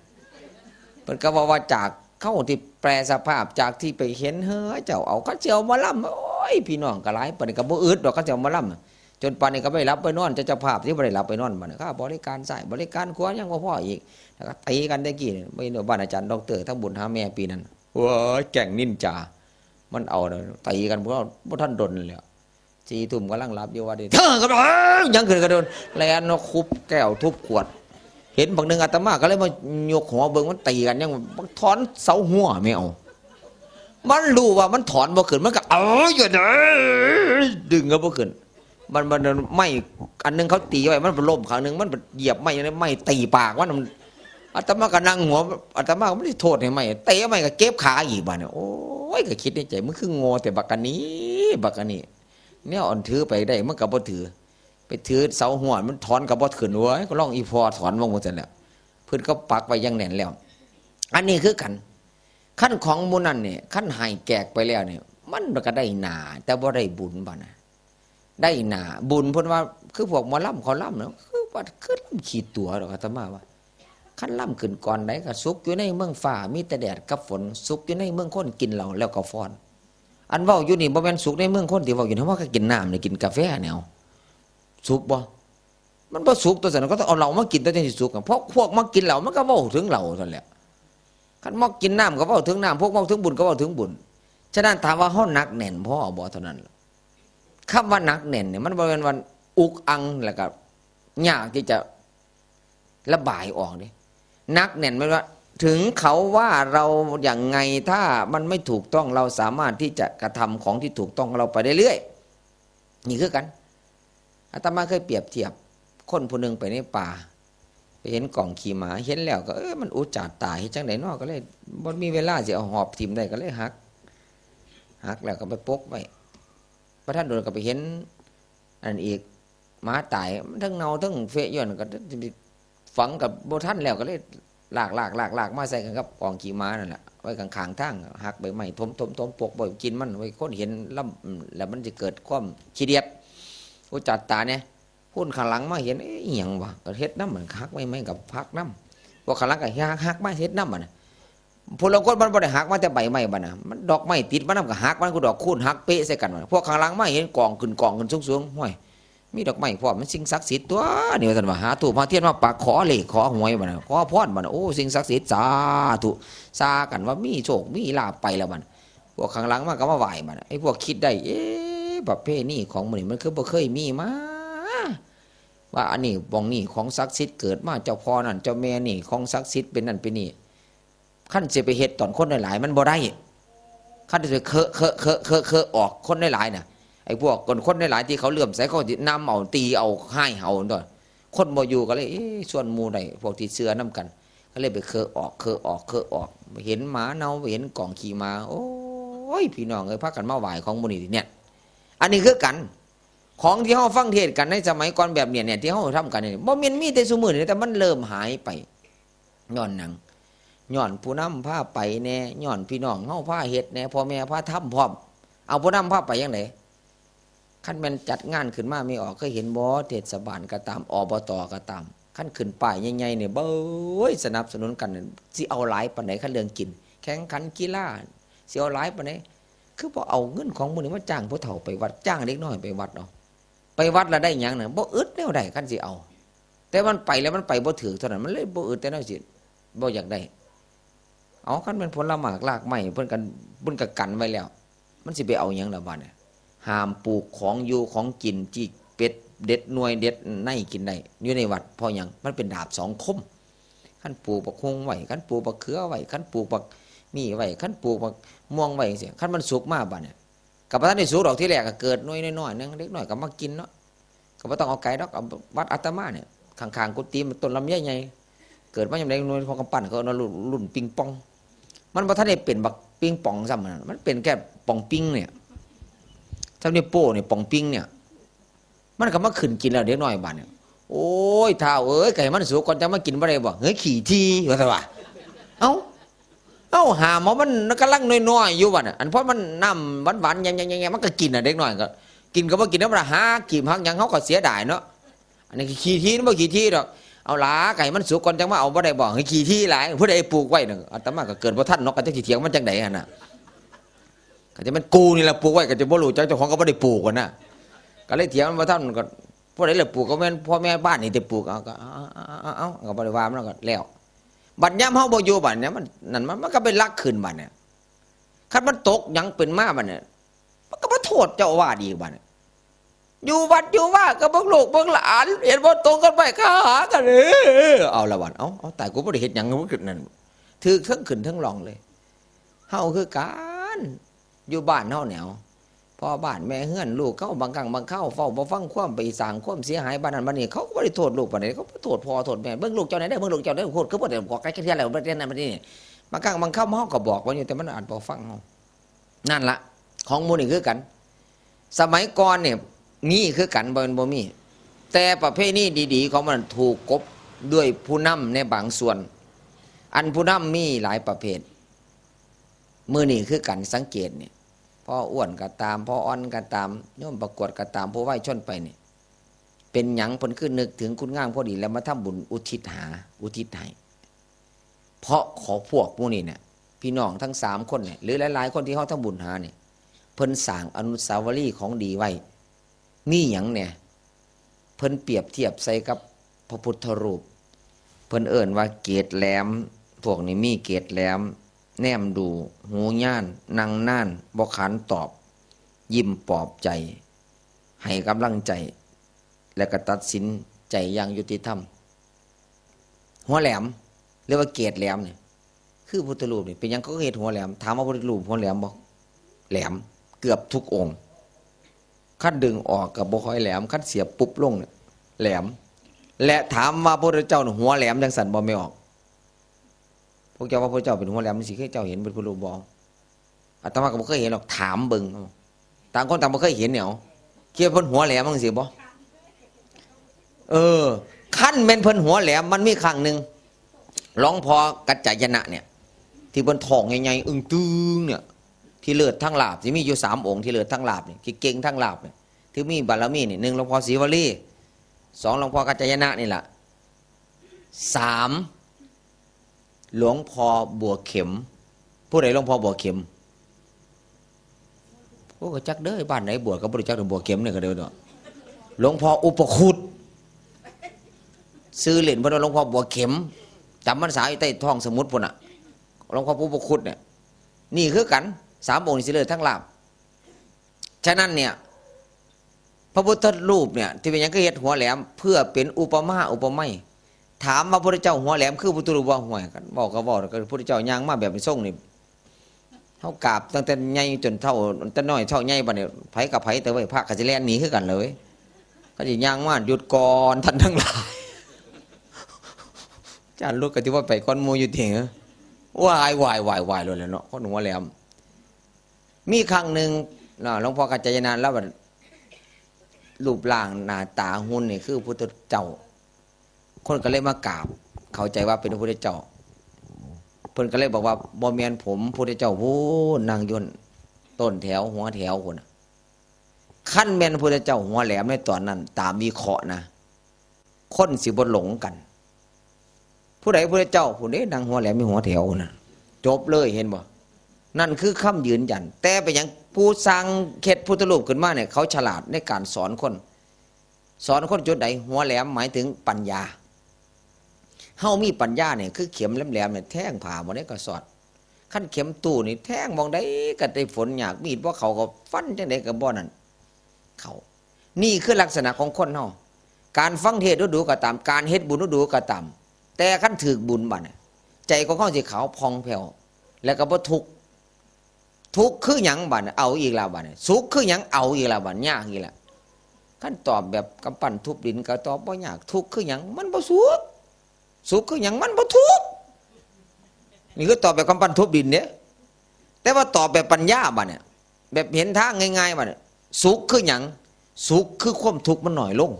เพิ่นก็เว้าว่าจากเฮาที่แปรสภาพ จากที่ไปเห็น เฮ้ย เจ้าเอา เขาสิเอาหมอลำ โอ้ย พี่น้องก็หลาย ปานนี้ก็บ่อึดดอก เขาสิเอาหมอลำ จนปานนี้ก็บ่ได้หลับบ่ได้นอน เจ้า เจ้าภาพที่บ่ได้หลับบ่ได้นอน บัดนี้ค่าบริการซ้ายบริการขวายังบ่พออีก แล้วก็ตีกันแต่กี้นี่ บ่เห็นว่าบ้านอาจารย์ด็อกเตอร์ทำบุญหาแม่ปีนั้น โอ้ย แก๊งนินจา มันเอาน่ะ ตีกันบ่ บ่ทันดนเลย สี่ทุ่มกำลังหลับอยู่ ว่าดิ เธอก็ เอ้ย ยังขึ้นกระโดด แล่นมาคุบแก้วทุบขวด เห็นบักหนึ่ง อาตมาก็เลยมายกหัวเบิ่ง มันตีกันยัง มันถอนเสาหัวไม่เอา มันรู้ว่ามันถอนบ่ขึ้น มันก็ เอ้ย อยู่เด้อ ดึงก็บ่ขึ้น มัน มัน ไม้อันหนึงเขาตีไว้ มันไปล้มข้างหนึ่ง มันไปเหยียบไม้ ไม้ตีปากมัน อาตมาก็นั่งหัว อาตมาก็ไม่ได้โทษให้ไม้ เตะไม้ก็เจ็บขาอีกบาดนี้ โอ้ย ก็คิดในใจ มึงคือโง่แต่บักกะนี้ บักกะนี้ แนวอันถือไปได้ มันก็บ่ถือ ไปถือเสาหัว มันถอนก็บ่ขึ้นเว้ย ก็ลองอีพ่อถอนลงว่าซั่นแหละ เพิ่นก็ปักไว้อย่างแน่นแล้ว อันนี้คือกัน คันของหมู่นั้นนี่ คันให้แขกไปแล้วนี่ มันก็ได้หน้า แต่บ่ได้บุญบาดนะ ได้หน้า บุญเพิ่นว่า คือพวกหมอลำเขาลำเนาะ คือว่า คือลำขี้ตั๋วดอก อาตมาว่า คันลำขึ้นก่อนใดก็สุขอยู่ในเมืองฟ้า มีแต่แดดกับฝน สุขอยู่ในเมืองคนกินเหล้าแล้วก็ฟ้อน อันเว้าอยู่นี่บ่แม่นสุขในเมืองคนที่เว้าอยู่นี่ เฮาก็กินน้ำนี่ กินกาแฟแนว สุขบ่ มันบ่สุขตัวซั่น ก็ต้องเอาเหล้ามากินตัวจั่งสิสุขอะ เพราะพวกมากินเหล้ามันก็เว้าถึงเหล้าซั่นแหละ คันมากินน้ำก็เว้าถึงน้ำ พวกเว้าถึงบุญก็เว้าถึงบุญ ฉะนั้นถามว่าเฮาหนักแน่นพอบ่ เท่านั้นล่ะ คำว่าหนักแน่นเนี่ย มันบ่แม่นว่าอุกอังแล้วก็ยากที่จะระบายออกเด้ หนักแน่นแม่นว่า ถึงเขาว่าเราอย่างไง ถ้ามันไม่ถูกต้อง เราสามารถที่จะกระทำของที่ถูกต้องของเราไปเรื่อยๆ นี่คือกัน อาตมาเคยเปรียบเทียบ คนผู้หนึ่งไปในป่า ไปเห็นกองขี้หมา เห็นแล้วก็ เออ มันอุจจาตา เฮ็ดจั่งใดน้อ ก็เลยบ่มีเวลาสิเอาหอบถิ่มได้ ก็เลยหัก หักแล้วก็ไปปกไว้ บ่ทันโดนก็ไปเห็นอันอีก หมาตาย มันทั้งเน่าทั้งเฟะอยู่นั่น ก็ฝังก็บ่ทันแล้ว ก็เลยลาก ลาก ลาก ลากมาใส่กันกับกองขี้หมานั่นแหละ ไว้ข้างๆ ทาง หักใบไม้ถมๆๆ ปกไว้กินมัน ไว้คนเห็นลำ แล้วมันสิเกิดความขี้เดียด อุจจาตาเนี่ย คนข้างหลังมาเห็น เอ๊ะ อิหยังวะ ก็เฮ็ดนำ มันหักไม้ ไม้กับหักนำ พวกข้างหลังก็หัก หักมาเฮ็ดนำ บัดน่ะ ผู้ลางคนมันบ่ได้หักมาแต่ใบไม้ บัดน่ะ มันดอกไม้ติดมานำก็หัก มันคือดอกคูณหักเป๊ะใส่กัน บัดน่ะ พวกข้างหลังมาเห็นกองขึ้น กองขึ้นสูงๆ ห้วย มีดอกไม้พร้อม มันสิ่งศักดิ์สิทธิ์ตั๊วนี่ ว่าซั่นว่า หาธูปหาเทียนมาปัก ขอเลขขอหวย บัดน่ะ ขอพร บัดน่ะ โอ้ สิ่งศักดิ์สิทธิ์ สาธุ ซากันว่ามีโชคมีลาภไปแล้ว บัดน่ะ พวกข้างหลังมาก็มาไหว้ บัดน่ะ ไอ้พวกคิดได้ เอ๊ะ ประเพณีของหมู่นี่มันคือบ่เคยมีมา ว่าอันนี้บ่องนี่ของศักดิ์สิทธิ์เกิดมา เจ้าพ่อนั่นเจ้าแม่นี่ของศักดิ์สิทธิ์เป็นนั่นเป็นนี่ คันสิไปเฮ็ดตอนคนหลายๆ มันบ่ได้ คันสิไปเคอะ เคอะ เคอะ เคอะ เคอะออกคนหลายๆ น่ะ ไอ้พวกคน คนหลายๆ ที่เขาเลื่อมใส เขาสินำเอา ตีเอา ฮ้ายเอาตั๊ว คนบ่อยู่ก็เลย เอ๊ะ ชวนหมู่ได้ พวกที่เชื่อนำกัน ก็เลยไปเคอะออก เคอะออก เคอะออก เห็นหมาเน่า เห็นกองขี้หมา โอ้ย พี่น้องเอ้ย พากันมาไหว้ของหมู่นี่เนี่ย อันนี้คือกัน ของที่เฮาฟังเทศน์กันในสมัยก่อนแบบเนี้ยเนี่ย ที่เฮาทำกันเนี่ย บ่แม่นมีแต่ซุมื้อนี้ แต่มันเริ่มหายไป ย้อนหยัง ย้อนผู้นำพาไปแหน่ ย้อนพี่น้องเฮาพาเฮ็ดแหน่ พ่อแม่พาทำพร้อม เอาผู้นำพาไปจั่งใด คันแม่นจัดงานขึ้นมา แม่ออกเคยเห็นบ่ เทศบาลก็ตาม อบต. ก็ตาม คันขึ้นป้ายใหญ่ๆ นี่ เบ้ย สนับสนุนกัน สิเอาหลายปานใด คันเรื่องกิน แข่งขันกีฬา สิเอาหลายปานใด คือบ่เอาเงินของหมู่นี้มาจ้างผู้เฒ่าไปวัด จ้างเด็กน้อยไปวัดเอา ไปวัดแล้วได้หยังน่ะ บ่อึดแนวใด คันสิเอา แต่มันไปแล้วมันไปบ่ถืกเท่านั้น มันเลยบ่อึดแต่แนวสิ บ่อยากได้ เอา คันเป็นผลหมากรากไม้ เพิ่นกัน เพิ่นก็กันไว้แล้ว มันสิไปเอาหยังล่ะบัดเนี่ย ห้ามปลูกของอยู่ของกิน จิก เด็ด เด็ดหน่วยเด็ดในกินได้ อยู่ในวัด เพราะหยัง มันเป็นดาบสองคม คันปลูกบักฮุ่งไว้ คันปลูกบักเขือไว้ คันปลูกบักนี่ไว้ คันปลูกบักม่วงไว้จั่งซี้ คันมันสุกมาบัดเนี่ย ก็บ่ทันได้สุกดอก ทีแรกก็เกิดหน่วยน้อยๆ หนึ่ง เด็กน้อยก็มากินเนาะ ก็บ่ต้องเอาไกลดอก เอาวัดอาตมาเนี่ย ข้างๆ กุฏิมันต้นลำไยใหญ่ เกิดมายามใดหน่วยพอกำปั้น เขาเอารุ่น รุ่นปิงปอง มันบ่ทันได้เป็นบักปิงปองซ้ำนั่น มันเป็นแค่ปองปิงเนี่ย ซ้ำนี่โป้เนี่ยปองปิงเนี่ย มันก็มาขึ้นกินแล้วเด็กน้อยบาดเนี่ย โอ้ย ท้าวเอ้ย ก็ให้มันสุกก่อนจั่งมากินบ่ได้บ่ เฮ้ย ขี้ถี่ ว่าซั่นว่า เอ้า เอ้า หาหมอมันกำลังน้อยๆอยู่บาดน่ะ อันเพราะมันน้ำหวานๆ แย่ๆๆๆ มันก็กินน่ะ เด็กน้อยก็ กินก็บ่กินธรรมดา หากีบหักหยัง เฮาก็เสียดายเนาะ อันนี้ขี้ถี่ มันบ่ขี้ถี่ดอก เอาหลา ก็ให้มันสุกก่อนจั่งมาเอา บ่ได้บ่ ให้ขี้ถี่หลาย ผู้ใดปลูกไว้น่ะ อาตมาก็เกิดบ่ทันเนาะ ก็จักสิเถียงมันจั่งใดหั่นน่ะ ก็จะแม่นกูนี่แหละปลูกไว้ ก็จะบ่รู้จัก เจ้าของก็บ่ได้ปลูกหั่นน่ะ ก็เลยเถียงมันบ่ทัน ก็ผู้ใดล่ะปลูก ก็แม่นพ่อแม่บ้านนี่ติปลูก เอา ก็ เอา เอา เอา เอา ก็บ่ได้ว่ามัน ก็แล้ว บัดยามเฮาบ่อยู่บัดเนี่ย มัน นั่นมัน มันก็เป็นหลักขึ้นบัดเนี่ย คันมันตกหยังเป็นมาบัดเนี่ย มันก็มาโทษเจ้าอาวาสอีกบัดเนี่ย อยู่วัดอยู่ว่าก็เบิ่งลูกเบิ่งหลาน เห็นบ่ตรงกันไป ก็หากัน เออ เอาละบัด เอา เอา ตาย กูบ่ได้เฮ็ดหยัง มันคือนั่น ถืกเทิงขึ้นเทิงล่องเลย เฮาคือกัน อยู่บ้านเฮาแนว พ่อบ้านแม่เฮือน ลูกเขาบางครั้งบางคราวเว้าบ่ฟังความ ไปสร้างความเสียหายบ้านนั้นบ้านนี้ เขาก็บ่ได้โทษลูกปานใด เขาก็โทษพ่อโทษแม่ เบิ่งลูกเจ้าแหน่เด้อ เบิ่งลูกเจ้าเด้อ โพดคือบ่ได้บอกใกล้เทื่อแล้ว บ่ได้นั่นบ่ได้นี่ บางครั้งบางคำเฮาก็บอกว่าอยู่ แต่มันอาจบ่ฟังเฮา นั่นละ ของหมู่นี่คือกัน สมัยก่อนเนี่ย มีคือกัน บ่แม่นบ่มี แต่ประเพณีดีๆ ของมันถูกกลบด้วยผู้นำในบางส่วน อันผู้นำมีหลายประเภท มื้อนี้คือกัน สังเกตเนี่ย พ่ออ้วนก็ตาม พ่ออ่อนก็ตาม โยมประกวดก็ตาม ผู้วายชนไปเนี่ย เป็นหยังเพิ่นคือนึกถึงคุณงามความดี แล้วมาทำบุญอุทิศหา อุทิศให้ เพราะขอพวกหมู่นี้เนี่ย พี่น้องทั้งสามคนเนี่ย หรือหลายๆ คนที่เฮาทำบุญหาเนี่ย เพิ่นสร้างอนุสาวรีย์ของดีไว้ มีหยังแหน่ เพิ่นเปรียบเทียบใส่กับพระพุทธรูป เพิ่นเอิ้นว่าเกศแหลม พวกนี้มีเกศแหลม แนมดู หูย่าน นั่งนาน บ่ขานตอบ ยิ้มปลอบใจ ให้กำลังใจ และก็ตัดสินใจอย่างยุติธรรม หัวแหลม หรือว่าเกศแหลมเนี่ย คือพุทธรูปนี่ เป็นหยังเขาก็เฮ็ดหัวแหลม ถามว่าพุทธรูปหัวแหลมบ่ แหลม เกือบทุกองค์ คันดึงออกก็บ่ค่อยแหลม คันเสียบปุ๊บลงเนี่ย แหลม และถามว่าพระพุทธเจ้านี่หัวแหลมจังซั่นบ่ แม่ออก พวกเจ้าว่าพระเจ้าเป็นหัวแหลมจังซี่ คือเจ้าเห็นเป็นพุทธรูปบ่ อาตมาก็บ่เคยเห็นหรอก ถามเบิ่ง ต่างคนต่างบ่เคยเห็นเนี่ย คิดว่าเพิ่นหัวแหลมจังซี่บ่ เออ คันแม่นเพิ่นหัวแหลม มันมีครั้งหนึ่ง หลวงพ่อกัจจายนะเนี่ย ที่เพิ่นท้องใหญ่ๆ อึ้งตึงเนี่ย ที่เลิศทั้งลาภ สิมีอยู่สามองค์ ที่เลิศทั้งลาภนี่ ที่เก่งทั้งลาภนี่ ที่มีบารมีนี่ หนึ่ง หลวงพ่อศรีวลี สอง หลวงพ่อกัจจายนะนี่ล่ะ สาม หลวงพ่อบัวเข็ม ผู้ใดหลวงพ่อบัวเข็ม โอ้ ก็จักเด้อ บ้านไหนบวชก็บ่รู้จักแต่บัวเข็มเนี่ยก็เด้อเนาะ หลวงพ่ออุปคุต ชื่อเล่นเพิ่นว่าหลวงพ่อบัวเข็ม จำพรรษาอยู่ใต้ท้องสมุทรพุ้นน่ะ หลวงพ่ออุปคุตเนี่ย นี่คือกัน สามองค์นี่สิเลิศทั้งลาภ ฉะนั้นเนี่ย พระพุทธรูปเนี่ย ที่เป็นหยังคือเฮ็ดหัวแหลม เพื่อเป็นอุปมาอุปไมย ถามว่าพระพุทธเจ้าหัวแหลมคือพุทธรูปบ่ ห่วย คันเว้าก็เว้า ก็พระพุทธเจ้าย่างมาแบบนี้ทรงนี่ เฮากราบตั้งแต่ใหญ่จนเฒ่า แต่น้อยเฒ่าใหญ่บัดนี้ ไผกับไผ แต่ว่าพระก็สิแล่นหนีคือกันเลย เขาสิย่างมาหยุดก่อนท่านทั้งหลาย อาจารย์ลุดก็สิว่าไปก่อนหมู่อยู่ติ วายวายวายวายโลดแหล้วเนาะ คนหัวแหลม มีครั้งหนึ่งเนาะ หลวงพ่อกัจจายนะ แล้วบัดรูปร่างหน้าตาหุ่นนี่คือพุทธเจ้า คนก็เลยมากราบ เข้าใจว่าเป็นพระพุทธเจ้า เพิ่นก็เลยบอกว่า บ่แม่นผม พุทธเจ้าพู้น นั่งอยู่ต้นแถว หัวแถวพู้นน่ะ คันแม่นพุทธเจ้าหัวแหลมในตอนนั้น ตามวิเคราะห์นะ คนสิบ่หลงกัน ผู้ใดพุทธเจ้า ผู้ใดนั่งหัวแหลมมีหัวแถวน่ะ จบเลย เห็นบ่ นั่นคือคำยืนยัน แต่เป็นหยังผู้สร้างเฮ็ดพุทธรูปขึ้นมาเนี่ย เขาฉลาดในการสอนคน สอนคนจุดใด หัวแหลมหมายถึงปัญญา เฮามีปัญญาเนี่ย คือเข็มแหลมๆเนี่ย แทงผ่าบ่ได้ก็สอด คันเข็มตู้นี่แทงหม่องใดก็ได้ผลยาก มีดบ่เข้าก็ฟันจั่งใดก็บ่นั่น เข้า นี่คือลักษณะของคนเฮา การฟังเทศน์ดูๆก็ตาม การเฮ็ดบุญดูๆก็ตาม แต่คันถืกบุญบัดน่ะ ใจของเฮาสิขาวผ่องแผ้ว แล้วก็บ่ทุกข์ ทุกข์คือหยังบัดน่ะ เอาอีกแล้วบัดน่ะ สุขคือหยัง เอาอีกแล้วบัด ยากอีกแล้ว คันตอบแบบกำปั้นทุบดินก็ตอบบ่ยาก ทุกข์คือหยัง มันบ่สุข สุขคือหยัง มันบ่ทุกข์ นี่คือตอบแบบกำปั้นทุบดินเนี่ยแต่ว่าตอบแบบปัญญาบัดเนี่ย แบบเห็นทางง่ายๆบัดเนี่ย สุขคือหยัง สุขคือความทุกข์มันน้อยลง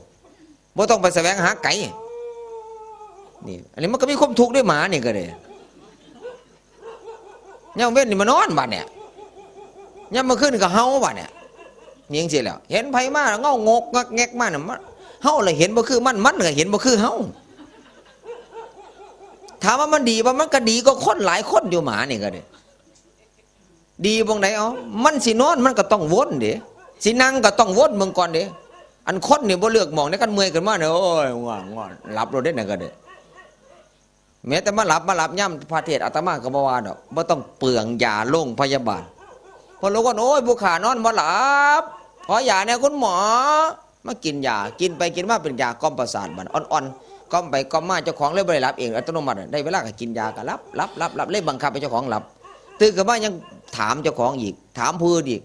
บ่ต้องไปแสวงหาไกล นี่ อันนี้มันก็มีความทุกข์ด้วยหมานี่ก็เลย ยามเว้นนี่มานอนบัดเนี่ย ยามมื้อคืนก็เห่าบัดเนี่ย นี่จังซี่แหล้ว เห็นไผมาเงางกงักแงกมาน่ะ มัน เฮาละเห็นบ่คือมัน มันก็เห็นบ่คือเฮา ถามว่ามันดีบ่ มันก็ดีก็คนหลายคนอยู่ หมานี่ก็เด้ ดีบ่งใด๋ เอ้า มันสินอนมันก็ต้องวนเด้ สินั่งก็ต้องวนเบิ่งก่อนเด้ อันคนนี่บ่เลือกหม่องเด้ คันเมื่อยขึ้นมาเนี่ย โอ้ย ง่วง ง่วง หลับโลดเด้ นั่นก็เด้ แม้แต่มาหลับ มาหลับยามพระเทศน์ อาตมาก็บ่ว่าดอก บ่ต้องเปลืองยาโรงพยาบาล เพราะลางคน โอ้ย ผู้ข้านอนบ่หลับ ขอยาแหน่คุณหมอ มากินยา กินไปกินมาเป็นยากล่อมประสาทบัด อ่อนๆ กล่อมไปกล่อมมา เจ้าของเลยบ่ได้หลับเอง อัตโนมัติ ได้เวลาก็กินยาก็หลับ หลับ หลับ หลับ เลยบังคับให้เจ้าของหลับ ตื่นขึ้นมายังถามเจ้าของอีก ถามผู้อื่นอีก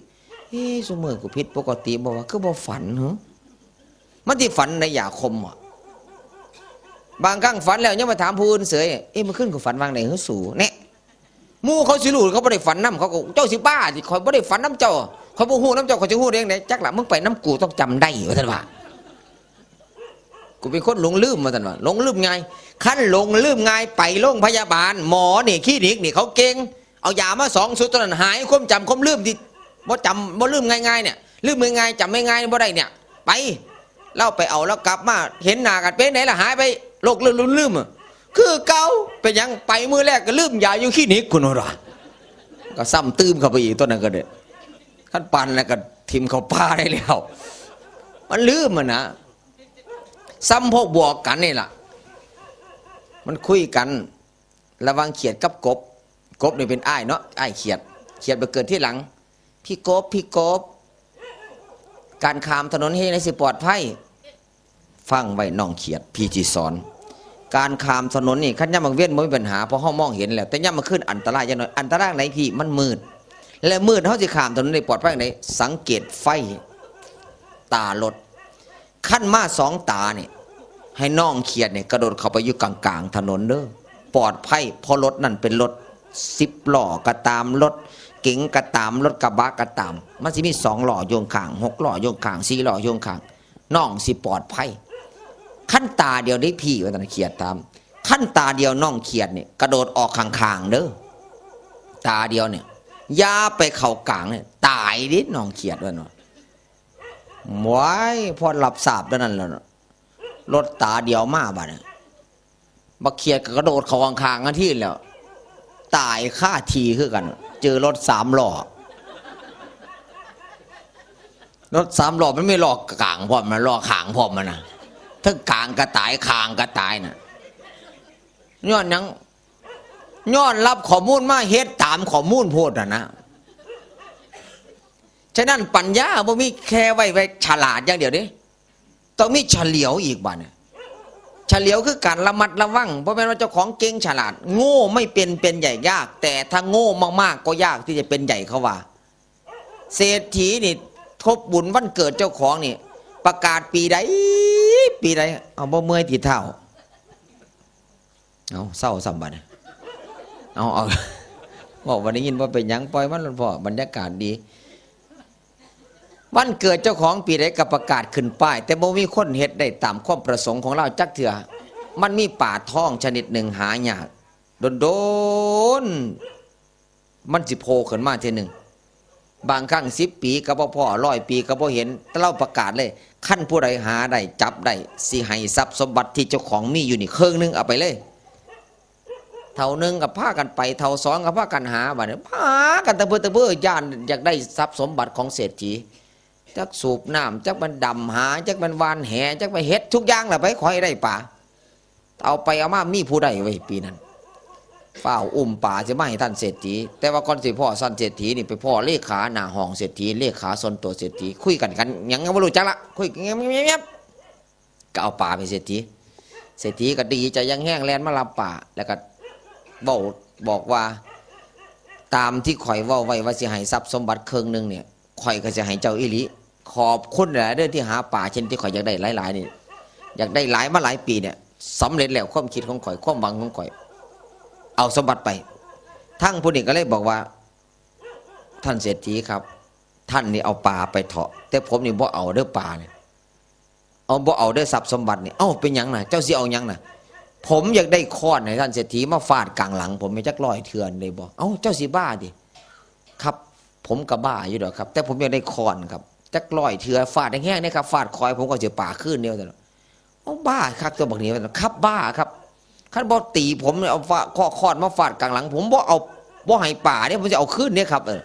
เอ๊ะ ซุมื้อกูผิดปกติบ่วะ คือบ่ฝันหึ มันสิฝันในยาคมอะ บางครั้งฝันแล้วยังมาถามผู้อื่นเสย เอ๊ะ เมื่อคืนกูฝันว่าไงหึสู แน่ หมู่เขาสิรู้ เขาบ่ได้ฝันนำ เขาก็ เจ้าสิบ้าสิ ข้อยบ่ได้ฝันนำเจ้า ข้อยบ่ฮู้นำเจ้า ข้อยสิฮู้ได้จั่งใด จักล่ะ มึงไปนำกูต้องจำได้ ว่าซั่นว่า กูเป็นคนหลงลืม ว่าซั่นว่า หลงลืมง่าย คันหลงลืมง่าย ไปโรงพยาบาล หมอนี่ คลินิกนี่ เขาเก่ง เอายามาสองชุดเท่านั้น หายความจำความลืมที่ บ่จำ บ่ลืมง่ายๆเนี่ย ลืมง่ายๆ จำง่ายๆ บ่ได้เนี่ย ไป ลาวไปเอา ลาวกลับมา เห็นหน้ากัน เป็นได๋ล่ะ หายไป โรคลืมๆ อะ คือเก่า เป็นหยัง ไปมื้อแรกก็ลืมยาอยู่คลินิกพุ้นว่า ก็ซ้ำตื่มเข้าไปอีก ตอนนั้นก็เด้ คันปานแล้วก็ถิ่มเข้าป่าได้แล้ว มันลืมอะนะ ซ้ำพวกบวกกันนี่ล่ะ มันคุยกัน ระหว่างเขียดกับกบ กบนี่เป็นอ้ายเนาะ อ้ายเขียด เขียดไปเกิดทีหลัง พี่กบ พี่กบ การข้ามถนนเฮ็ดจั่งใด๋สิปลอดภัย ฟังไว้น้องเขียด พี่สิสอน การข้ามถนนนี่ คันยามมื้อเว็นบ่มีปัญหา เพราะเฮามองเห็นแล้ว แต่ยามมื้อคืนอันตรายจักหน่อย อันตรายจั่งใด๋พี่ มันมืด และมืดเฮาสิข้ามถนนได้ปลอดภัยจั่งใด๋ สังเกตไฟตารถ คันมาสองตานี่ ให้น้องเขียดนี่กระโดดเข้าไปอยู่กลางๆ ถนนเด้อ ปลอดภัย เพราะรถนั่นเป็นรถสิบล้อก็ตาม รถเก๋งก็ตาม รถกระบะก็ตาม มันสิมีสองล้ออยู่ข้าง หกล้ออยู่ข้าง สี่ล้ออยู่ข้าง น้องสิปลอดภัย คันตาเดียวเด้พี่ ว่าซั่นเขียดถาม คันตาเดียวน้องเขียดนี่กระโดดออกข้างๆ เด้อ ตาเดียวเนี่ย อย่าไปเข้ากลางเนี่ย ตายเด้น้องเขียด ว่าเนาะ ว้าย พอรับทราบเท่านั้นแล้วเนาะ รถตาเดียวมาบัดนี้ บักเขียดก็กระโดดเข้าข้างๆ ทันทีแล้ว ตายคาที่คือกัน เจอรถสามล้อ รถสามล้อมันมีล้อกลางพร้อมนะ ล้อข้างพร้อมมันนะ ทั้งกลางก็ตาย ข้างก็ตายน่ะ ย้อนหยัง ย้อนรับข้อมูลมาเฮ็ดตามข้อมูลโพดน่ะนะ ฉะนั้นปัญญาบ่มีแค่ไว้ ไว้ฉลาดอย่างเดียวเด้ ต้องมีเฉลียวอีกบัดเนี่ย เฉลียวคือการระมัดระวัง บ่แม่นว่าเจ้าของเก่งฉลาด โง่ไม่เป็น เป็นใหญ่ยาก แต่ถ้าโง่มากๆ ก็ยากที่จะเป็นใหญ่ เขาว่า เศรษฐีนี่ ทบบุญวันเกิดเจ้าของนี่ ประกาศปีใด ปีใด เอา บ่เมื่อยติเฒ่า เอา เซาซ้ำบัดเนี่ย เอา เอา เว้าบ่ได้ยิน บ่เป็นหยัง ปล่อยมันโลดพ่อ บรรยากาศดี วันเกิดเจ้าของปีใดก็ประกาศขึ้นป้าย แต่บ่มีคนเฮ็ดได้ตามความประสงค์ของลาวจักเทื่อ มันมีปลาทองชนิดหนึ่งหายาก โดนๆ มันสิโผล่ขึ้นมาเทื่อหนึ่ง บางครั้งสิบปีก็บ่พ้อ ร้อยปีก็บ่เห็น แต่ลาวประกาศเลย คันผู้ใดหาได้ จับได้ สิให้ทรัพย์สมบัติที่เจ้าของมีอยู่นี่ครึ่งหนึ่ง เอาไปเลย เฒ่าหนึ่งก็พากันไป เฒ่าสองก็พากันหา บัดนี้พากันตะเพิดตะเพิด ย้านอยากได้ทรัพย์สมบัติของเศรษฐี จักสูบน้ำ จักมันดำหา จักมันหว่านแห จักไปเฮ็ดทุกอย่างล่ะ ไปขอให้ได้ปลา เอาไปเอามามีผู้ใดเว้ยปีนั้น ฟ้าวอุ้มปลาสิมาให้ท่านเศรษฐี แต่ว่าก่อนสิพ้อท่านเศรษฐีนี่ไปพ้อเลขาหน้าห้องเศรษฐี เลขาส่วนตัวเศรษฐี คุยกันกัน หยังยังบ่รู้จักละ คุยกันเงียบๆ ก็เอาปลาไปเศรษฐี เศรษฐีก็ดีใจอย่างแฮง แล่นมารับปลา แล้วก็เว้าบอกว่า ตามที่ข้อยเว้าไว้ว่าสิให้ทรัพย์สมบัติครึ่งหนึ่งเนี่ย ข้อยก็สิให้เจ้าอีหลี ขอบคุณหลายเด้อที่หาปลาชนิดที่ข้อยอยากได้หลายๆ นี่ อยากได้หลายมาหลายปีเนี่ย สำเร็จแล้วความคิดของข้อย ความหวังของข้อย เอาสมบัติไป ทั้งผู้นี้ก็เลยบอกว่า ท่านเศรษฐีครับ ท่านนี่เอาปลาไปเถาะ แต่ผมนี่บ่เอาเด้อปลาเนี่ย เอาบ่เอาเด้อทรัพย์สมบัตินี่ เอ้า เป็นหยังน่ะ เจ้าสิเอาหยังน่ะ ผมอยากได้ค้อนให้ท่านเศรษฐีมาฟาดกลางหลัง ผมแม่นจักร้อยเทื่อได้บ่ เอ้า เจ้าสิบ้าติ ครับ ผมก็บ้าอยู่ดอกครับ แต่ผมอยากได้ค้อนครับ จักร้อยเทื่อ ฟาดแฮงๆ เนี่ยครับ ฟาดคอย ผมก็สิปาคืนเดียวซั่น เอาบ้าคักตัวบักนี้ว่าซั่น ครับ บ้าครับ คันบ่ตีผมเนี่ย เอาฟาด ค้อนมาฟาดกลางหลัง ผมบ่เอา บ่ให้ปาเด้ ผมสิเอาคืนเด้ครับ เออ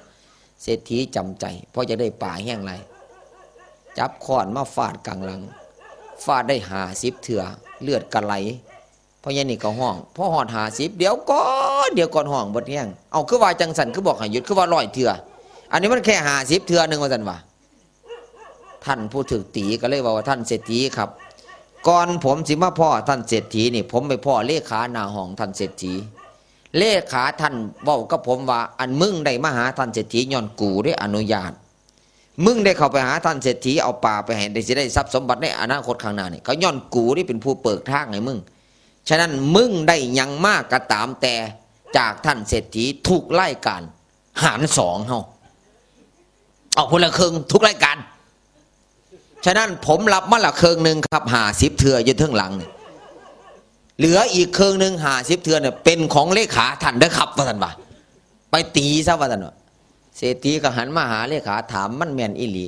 เศรษฐีจำใจ เพราะอยากได้ปาแฮงหลาย จับค้อนมาฟาดกลางหลัง ฟาดได้ห้าสิบเทื่อ เลือดก็ไหล พ่อใหญ่นี่ก็ฮ้อง พอฮอดห้าสิบ เดี๋ยวก่อน เดี๋ยวก่อน ฮ้องเบิดแฮง เอ้า คือว่าจั่งซั้น คือบอกให้หยุด คือว่าร้อยเทื่อ อันนี้มันแค่ห้าสิบเทื่อหนึ่งว่าซั่นว่า ท่านผู้ถูกตีก็เลยว่า ท่านเศรษฐีครับ ก่อนผมสิมาพ้อท่านเศรษฐีนี่ ผมไปพ้อเลขาหน้าห้องท่านเศรษฐี เลขาท่านเว้ากับผมว่า อันมึงได้มาหาท่านเศรษฐีย้อนกูได้อนุญาต มึงได้เข้าไปหาท่านเศรษฐี เอาปลาไปให้ ได้สิได้ทรัพย์สมบัติในอนาคตข้างหน้านี่ ก็ย้อนกูนี่เป็นผู้เปิดทางให้มึง ฉะนั้นมึงได้หยังมากก็ตามแต่จากท่านเศรษฐีทุกรายการ หารสองเฮา เอาคนละครึ่งทุกรายการ ฉะนั้นผมรับมาละครึ่งหนึ่งครับ ห้าสิบเทื่ออยู่เทิงหลังนี่ เหลืออีกครึ่งหนึ่ง ห้าสิบเทื่อเนี่ย เป็นของเลขาท่านเด้อครับ ว่าซั่นว่า ไปตีซะ ว่าซั่นว่า เศรษฐีก็หันมาหาเลขาถาม มันแม่นอีหลี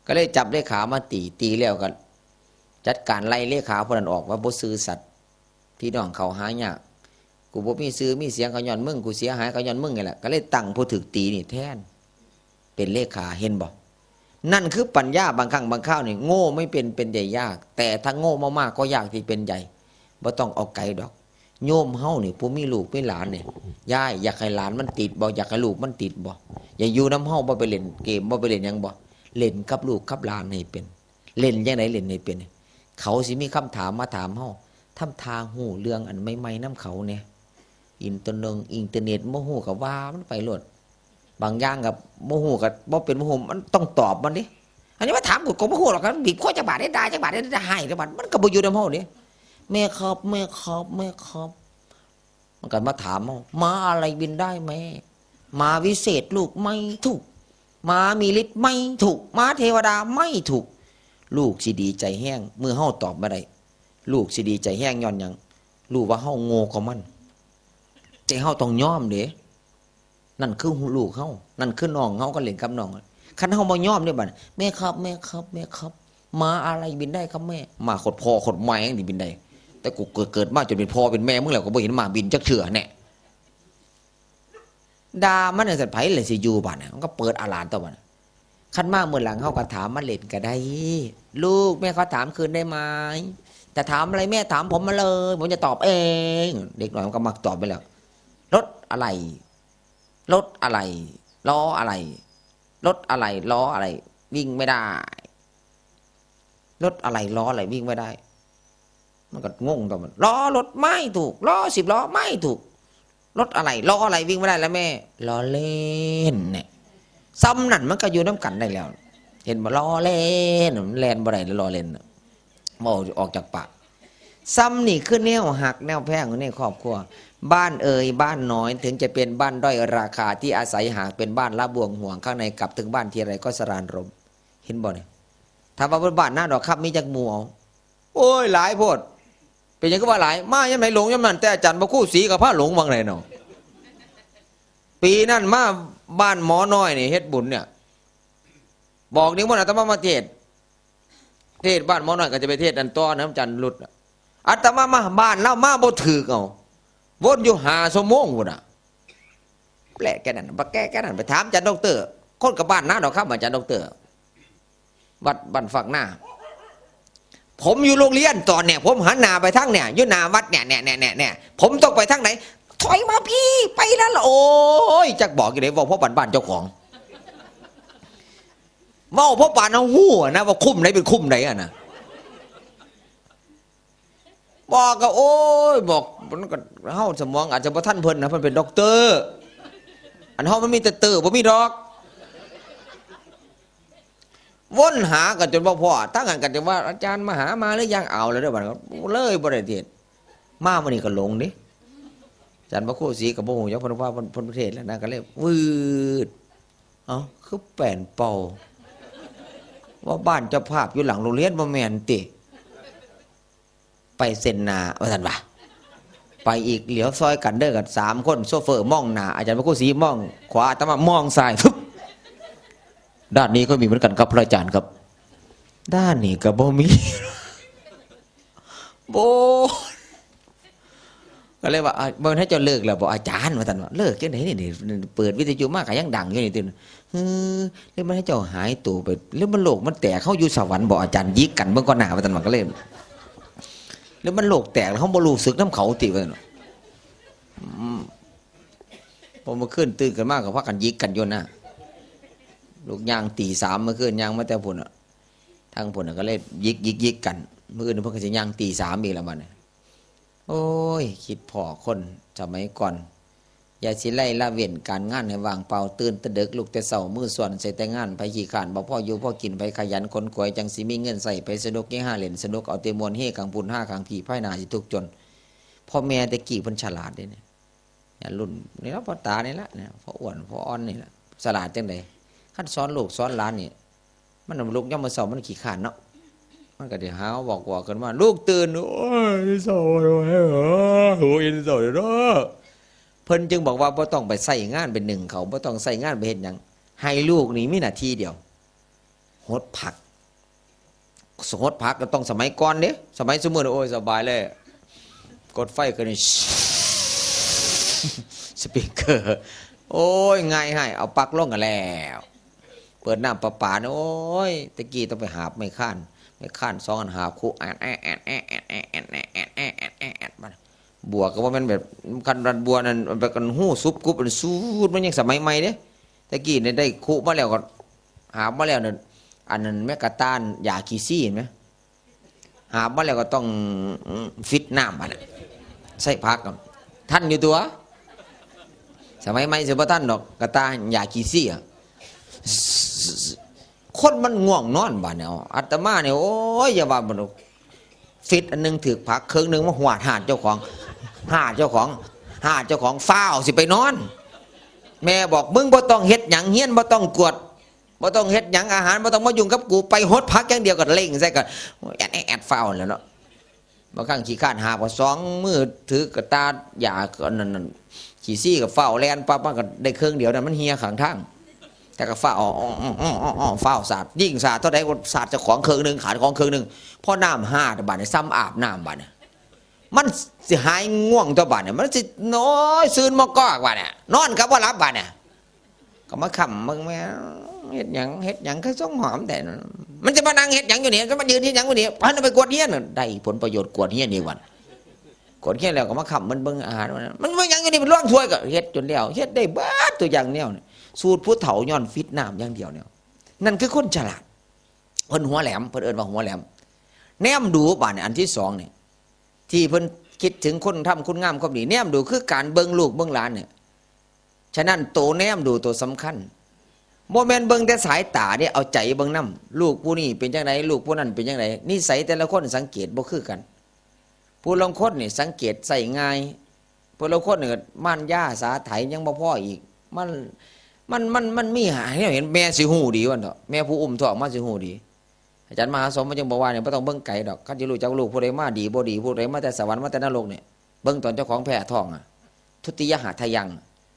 ก็เลยจับเลขามาตี ตีแล้วก็จัดการไล่เลขาผู้นั้นออก ว่าบ่ซื่อสัตย์ พี่น้องเขาหายาก กูบ่มีชื่อมีเสียงก็ย้อนมึง กูเสียหายก็ย้อนมึงนี่แหละ ก็เลยตั้งผู้ถูกตีนี่แทน เป็นเลขา เห็นบ่ นั่นคือปัญญา บางครั้งบางคราวนี่ โง่ไม่เป็น เป็นใหญ่ยาก แต่ถ้าโง่มากๆ ก็ยากที่เป็นใหญ่ บ่ต้องเอาไกลดอก โยมเฮานี่ ผู้มีลูกมีหลานนี่ ยาย อยากให้หลานมันติดบ่ อยากให้ลูกมันติดบ่ อยากอยู่นำเฮาบ่ ไปเล่นเกมบ่ ไปเล่นหยังบ่ เล่นกับลูกกับหลานให้เป็น เล่นจั่งใด๋ เล่นให้เป็น เขาสิมีคำถามมาถามเฮา ทำท่าฮู้เรื่องอันใหม่ๆ นำเขาแหน่ อินเทอร์เน็ต อินเทอร์เน็ตบ่ฮู้ก็ว่ามันไปโลด บางอย่างก็บ่ฮู้ก็บ่เป็นบ่ฮู้ มันต้องตอบมันเด้ อันนี้มาถามกูก็บ่ฮู้ดอก คันบีบคอจักบาดได้ ด่าจักบาดได้ จะให้จักบาด มันก็บ่อยู่นำเฮาเด้ แม่ครับ แม่ครับ แม่ครับ มันก็มาถามเฮา หมาอะไรบินได้แม่ หมาวิเศษลูกไม่ถูก หมามีฤทธิ์ไม่ถูก หมาเทวดาไม่ถูก ลูกสิดีใจแฮง เมื่อเฮาตอบมาได้ ลูกสิดีใจแฮง ย้อนหยัง รู้ว่าเฮาโง่กว่ามัน แต่เฮาต้องยอมเด้ นั่นคือลูกเฮา นั่นคือน้องเฮา ก็เล่นกับน้อง คันเฮาบ่ยอมเด้บัดนี้ แม่ครับ แม่ครับ แม่ครับ หมาอะไรบินได้ครับแม่ หมาโคตรพ่อโคตรแม่นี่บินได้ แต่กูเกิด เกิดมาจนเป็นพ่อเป็นแม่มึงแล้ว ก็บ่เห็นหมาบินจักเทื่อแน่ ด่ามันจั่งซั้น ไผล่ะสิอยู่บัดน่ะ มันก็เปิดอาหลาดตัวบัดน่ะ คันมามื้อหลังเฮาก็ถามมันเล่นก็ได้ ลูก แม่ขอถามคืนได้ไหม จะถามอะไรแม่ถามผมมาเลย ผมจะตอบเอง เด็กน้อยมันก็มักตอบไปแล้ว รถอะไร รถอะไร ล้ออะไร รถอะไร ล้ออะไร วิ่งไม่ได้ รถอะไร ล้ออะไร วิ่งไม่ได้ มันก็งงตัวมัน ล้อรถไม่ถูก ล้อสิบล้อไม่ถูก รถอะไร ล้ออะไร วิ่งไม่ได้แล้วแม่ ล้อเล่นเนี่ย ซ้ำนั่นมันก็อยู่นำกันได้แล้ว เห็นบ่ ล้อเล่น มันแล่นบ่ได้แล้ว ล้อเล่นน่ะ เว้าออกจากปาก ซ้ำนี่คือแนวฮักแนวแพงในครอบครัว บ้านเอ่ยบ้านน้อย ถึงจะเป็นบ้านด้อยราคาที่อาศัย หากเป็นบ้านละบ่วงห่วง ข้างในกลับถึงบ้านทีไรก็สรานรม เห็นบ่เนี่ย ถ้าว่าบ้านนาดอกคำมีจักหมู่เอา โอ้ย หลายโพด เป็นหยังคือว่าหลาย มายามใด๋หลงยามนั้น แต่อาจารย์พระครูศรีก็พาหลงบางใด๋เนาะ ปีนั้นมาบ้านหมอน้อยนี่เฮ็ดบุญเนี่ย บอกนิมนต์อาตมามาเทศน์ เทศน์บ้านหมอน้อยก็จะไปเทศน์อันต่อนะ อาจารย์รุดน่ะ อาตมามาบ้านลาวมาบ่ถืกเอา วนอยู่ห้าชั่วโมงพุ้นน่ะ แปลกแค่นั้น บักแก่แค่นั้น ไปถามอาจารย์ด็อกเตอร์ คนกับบ้านนาดอกคำ อาจารย์ด็อกเตอร์ วัดบ้านฝักนา ผมอยู่โรงเรียนตอนเนี่ย ผมหันหน้าไปทางเนี่ย อยู่หน้าวัดเนี่ย เนี่ย เนี่ย เนี่ย เนี่ย ผมต้องไปทางไหน ถอยมาพี่ ไปนั่นละ โอ้ย จักบอกอยู่ไหน เว้าเพราะบ้านบ้านเจ้าของ เว้าเพราะบ้านเอาฮู้อะนะ ว่าคุ้มไหนเป็นคุ้มไหนอะนะ บอกก็ โอ้ย บอก มันก็ เฮาสมองอาจจะบ่ทันเพิ่นนะ เพิ่นเป็นด็อกเตอร์ อันเฮามันมีแต่เตอร์ บ่มีดอก วนหากันจนบ่พ้อ ทั้งนั้นก็จะว่า อาจารย์มาหามาหรือยัง เอาแล้วเด้อบัดนี้ เลยบ่ได้เทศน์ มามื้อนี้ก็หลงเด้ อาจารย์พระครูศรีก็บ่ฮู้จักเพิ่นว่าเพิ่น เพิ่นเทศน์แล้วนะ ก็เลยวืด เอ้า คือแป้นเป่า ว่าบ้านเจ้าภาพอยู่หลังโรงเรียนบ่แม่นติ ไปเส้นหน้า ว่าซั่นว่า ไปอีก เหลียวซอยกันเด้อ กันสามคน โชเฟอร์มองหน้า อาจารย์พระครูศรีมองขวา อาตมามองซ้าย ฟึบ ด้านนี้ก็มีเหมือนกันครับพระอาจารย์ครับ ด้านนี้ก็บ่มี โบ ก็เลยว่า "อ่ะ บ่แม่นเฮาเจ้าเลิกแล้วบ่อาจารย์" ว่าซั่นว่า "เลิกจั่งใด๋นี่ นี่ เปิดวิทยุมาก็ยังดังอยู่นี่ติ เฮ้อ หรือมันเฮาเจ้าหายตัวไป หรือมันโลกมันแตก เฮาอยู่สวรรค์บ่อาจารย์ หยิกกันเบิ่งก่อนหน้า" ว่าซั่นว่า ก็เลย "หรือมันโลกแตกแล้วเฮาบ่รู้สึกนำเขาติ" ว่าซั่นว่า อืม พอมื้อคืนตื่นขึ้นมาก็พากันหยิกกันอยู่นะ ลูกย่างตีสามมื้อคืน ย่างมาแต่พุ้นน่ะ ทางพุ้นน่ะก็เลยหยิกๆๆ กัน มื้ออื่นเพิ่นก็สิย่างตีสามอีกแล้วบัดนี้ โอ้ย คิดพ้อคนสมัยก่อน อย่าสิไล่ละเว้นการงานให้ว่างเปล่า ตื่นแต่ดึก ลุกแต่เช้า มือซ้อนใส่แต่งาน ไผขี้คร้านบ่พออยู่พอกิน ไผขยันขนขวายจั่งสิมีเงินใช้ ไผสนุกเฮฮาเล่นสนุก เอาแต่ม่วนเฮข้างพุ้นฮาข้างพี้ ภายหน้าสิทุกข์จน พ่อแม่แต่กี้เพิ่นฉลาดเด้เนี่ย เนี่ยรุ่นนี่ล่ะ พ่อตานี่ล่ะ เนี่ย พ่ออ้วน พ่ออ่อนนี่ล่ะ ฉลาดจั่งใด๋ คันสอนลูกสอนหลานนี่ มันลุกยามมื้อเช้ามันขี้คร้านเนาะ มันก็สิหาวบอกๆ ขึ้นมา "ลูกตื่น โอ้ย เช้าแล้ว โอ้ย เช้าแล้วเนาะ" เพิ่นจึงบอกว่าบ่ต้องไปใช้งานไปนึ่งข้าว บ่ต้องใช้งานไปเฮ็ดหยัง ให้ลูกนี่มีหน้าที่เดียว หดผัก หดผักก็ต้องสมัยก่อนเด้ สมัยซุมื้อนี้ โอ้ย สบายเลย กดไฟขึ้นนี่ สปริงเกอร์ โอ้ย ง่ายหาย เอาปลั๊กลงก็แล้ว เปิดน้ำประปาเนี่ย โอ้ย แต่กี้ต้องไปหาบไม้ค้าน ไม้ค้านสองอัน หาบคุ แอะแอะแอะแอะแอะแอะแอะแอะแอะแอะ บัวก็บ่แม่นแบบ คันบัวนั่น มันไปกันฮู้สุบกุบ มันสูด มันยังสมัยใหม่เด้ แต่กี้เนี่ยได้คุมาแล้วก็ หาบมาแล้วเนี่ย อันนั้นแม่กระต่ายยาขี้ซี้เห็นไหม หาบมาแล้วก็ต้อง อืม ฟิตน้ำบัดน่ะ ใส่ผักอะ ทันอยู่ตัว สมัยใหม่สิบ่ทันดอก กระต่ายยาขี้ซี้อะ คนมันง่วงนอนบัดเนี่ย อาตมาเนี่ย โอ้ย อย่าว่ามัน ฟิตอันหนึ่งถืกผัก เครื่องหนึ่งมาหวาดหาดเจ้าของ หาดเจ้าของ หาดเจ้าของ ฟ้าวสิไปนอน แม่บอก "มึงบ่ต้องเฮ็ดหยัง เฮียนบ่ต้องกวาด บ่ต้องเฮ็ดหยัง อาหารบ่ต้องมายุ่งกับกู ไปหดผักอย่างเดียว" ก็เร่งใส่ ก็แอดแอดแอด ฟ้าวแหล้วเนาะ บางครั้งขี้คร้านหาบก็สองมือถือกระต่ายยา ก็นั่นๆ ขี้ซี้ก็ฟ้าวแล่นปั๊บ มันก็ได้เครื่องเดียวนั่น มันเหี่ยข้างทาง แต่ก็ฟ้าว ฟ้าวสาด ยิ่งสาดเท่าใด๋ก็สาดเจ้าของเครื่องหนึ่ง ขาดของเครื่องหนึ่ง พอน้ำหาดบัดนี้ ซ้ำอาบน้ำบัดนี้ มันสิหายง่วงตัวบัดนี้ มันสิ โอ้ย ซื่นมากอกบัดนี้ นอนก็บ่หลับบัดนี้ ก็มาค้ำเบิ่งแม่ เฮ็ดหยัง เฮ็ดหยังคือทรงหอมแท้ มันจะมานั่งเฮ็ดหยังอยู่นี่ จะมายืนเฮ็ดหยังอยู่นี่ พันเอาไปกวาดเฮียน ได้ผลประโยชน์กวาดเฮียนอีกวัน กวาดเฮียนแล้วก็มาค้ำมันเบิ่งอาหาร มัน มันเบิ่งหยังอยู่นี่ มันล้างถ้วย ก็เฮ็ดจนแล้ว เฮ็ดได้เบิดตัวอย่างแนวนี่ สูตรผู้เฒ่าย้อนฟิตน้ำอย่างเดียวเนี่ย นั่นคือคนฉลาด เพิ่นหัวแหลม เพิ่นเอิ้นว่าหัวแหลม แนมดูบาดนี่ อันที่สองนี่ ที่เพิ่นคิดถึงคุณธรรมคุณงามความดี แนมดูคือการเบิ่งลูกเบิ่งหลานเนี่ย ฉะนั้นโตแนมดูโตสำคัญ บ่แม่นเบิ่งแต่สายตาเด้ เอาใจเบิ่งนำ ลูกผู้นี้เป็นจั่งใด ลูกผู้นั้นเป็นจั่งใด นิสัยแต่ละคนสังเกตบ่คือกัน ผู้ลางคนนี่สังเกตใช้ง่าย ผู้ลางคนนี่มารยาสาไถยังบ่พออีก มัน มัน มัน มันมีหาแนวเห็น แม่สิฮู้ดีว่าเถาะ แม่ผู้อุ้มท้องมาสิฮู้ดี อาจารย์มหาสมมันจึงบอกว่าเนี่ย บ่ต้องเบิ่งไกลดอก คันสิรู้จักลูกผู้ใดมาดีบ่ดี ผู้ใดมาแต่สวรรค์มาแต่นรกเนี่ย เบิ่งตอนเจ้าของแพ้ท้องอะ ทุติยหาทายัง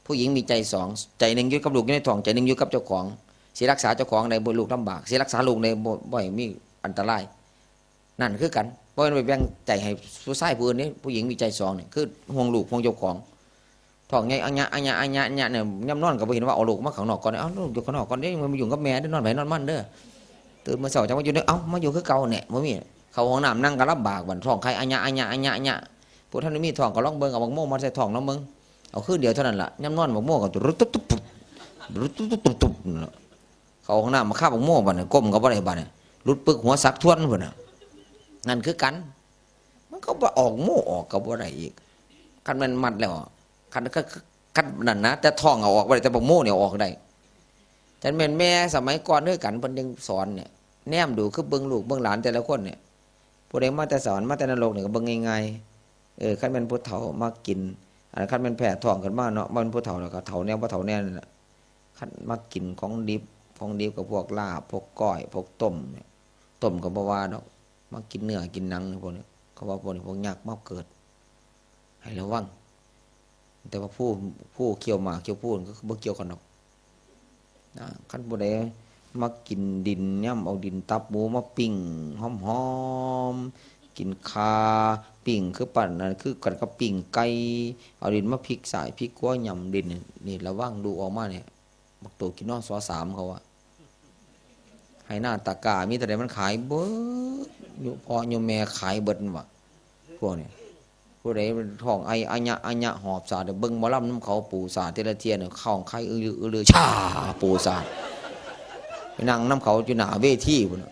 ผู้หญิงมีใจสอง ใจหนึ่งอยู่กับลูกอยู่ในท้อง ใจหนึ่งอยู่กับเจ้าของ สิรักษาเจ้าของได้บ่ ลูกลำบาก สิรักษาลูกได้บ่ บ่ให้มีอันตราย นั่นคือกัน บ่แม่นไปแบ่งใจให้ผู้ชายผู้อื่นเด้ ผู้หญิงมีใจสองนี่ คือห่วงลูกห่วงเจ้าของ ท้องใหญ่อะหยะ อะหยะ อะหยะ อะหยะเนี่ย ยามนอนก็บ่เห็นว่าเอาลูกมาข้างนอกก่อน เอาลูกอยู่ข้างนอกก่อนเด้ อย่ามายุ่งกับแม่เด้อ นอนไผนอนมันเด้อ ตื่นมื้อเช้าจั่งมาอยู่เด้อ เอ้า มาอยู่คือเก่าแหน่ บ่มี เข้าห้องน้ำนั่งก็ลำบากบัด ท้องไข่อะหยะ อะหยะ อะหยะ อะหยะ ผู้ทันได้มีท้องก็ลองเบิ่ง เอาบักโมมาใส่ท้องลองเบิ่ง เอาคืนเดียวเท่านั้นล่ะ ยามนอนบักโมก็รุดตุ๊บตุ๊บตุ๊บ รุดตุ๊บตุ๊บตุ๊บตุ๊บนั่นล่ะ เข้าห้องน้ำมาคาบบักโมบัดนี้ ก้มก็บ่ได้บัดนี้ หลุดปึกหัวสักทวนพุ้นน่ะ นั่นคือกัน มันก็บ่ออกโมออกก็บ่ได้อีก คันแม่นมัดแล้ว คัน คัน คันนั่นนะ แต่ท้องเอาออกบ่ได้ แต่บักโมเนี่ยเอาออกได้ จั่งแม่นแม่สมัยก่อนคือกัน เพิ่นจึงสอนเนี่ย แนมดูคือเบิ่งลูกเบิ่งหลานแต่ละคนเนี่ย ผู้ใดมาแต่สวรรค์มาแต่นรกเนี่ยก็เบิ่งง่ายๆ เออ คันแม่นผู้เฒ่ามากิน อันคันแม่นแพ้ท้องขึ้นมาเนาะ มันผู้เฒ่าแล้วก็เฒ่าแน่บ่เฒ่าแน่นั่นแหละ คันมากินของดิบ ของดิบกับพวกลาบ พวกก้อย พวกต้มเนี่ย ต้มก็บ่ว่าดอก มากินเนื้อกินหนังนี่พวกนี้ เขาว่าพวกนี้พวกยักษ์มาเกิด ให้ระวัง แต่ว่าผู้ ผู้เคี้ยวหมากเคี้ยวพูนก็คือบ่เกี่ยวกันดอก นะ คันผู้ใดมากินดิน ย่ำเอาดินตับหมูมาปิ้งหอมๆ กินข่าปิ้งคือปั่นนั่น คือกันกับปิ้งไก่ เอาดินมาพลิกซ้ายพลิกขวา ย่ำดินนี่ นี่ระวัง ลูกออกมาเนี่ย บักโตกินนอสอสามเขาอะ ให้หน้าตากา มีแต่ใดมันขายเบิด อยู่พ่ออยู่แม่ขายเบิดนั่นวะ พวกนี้ ผู้ใดท้องไออะยะอะยะหอบสาด เบิ่งหมอลำนำเขา ปูสาดแต่ละเที่ยเนี่ย ท้องไข่อื้อลืออื้อลือ ชา ปูสาด ไปนั่งนำเขาอยู่หน้าเวทีพุ้นน่ะ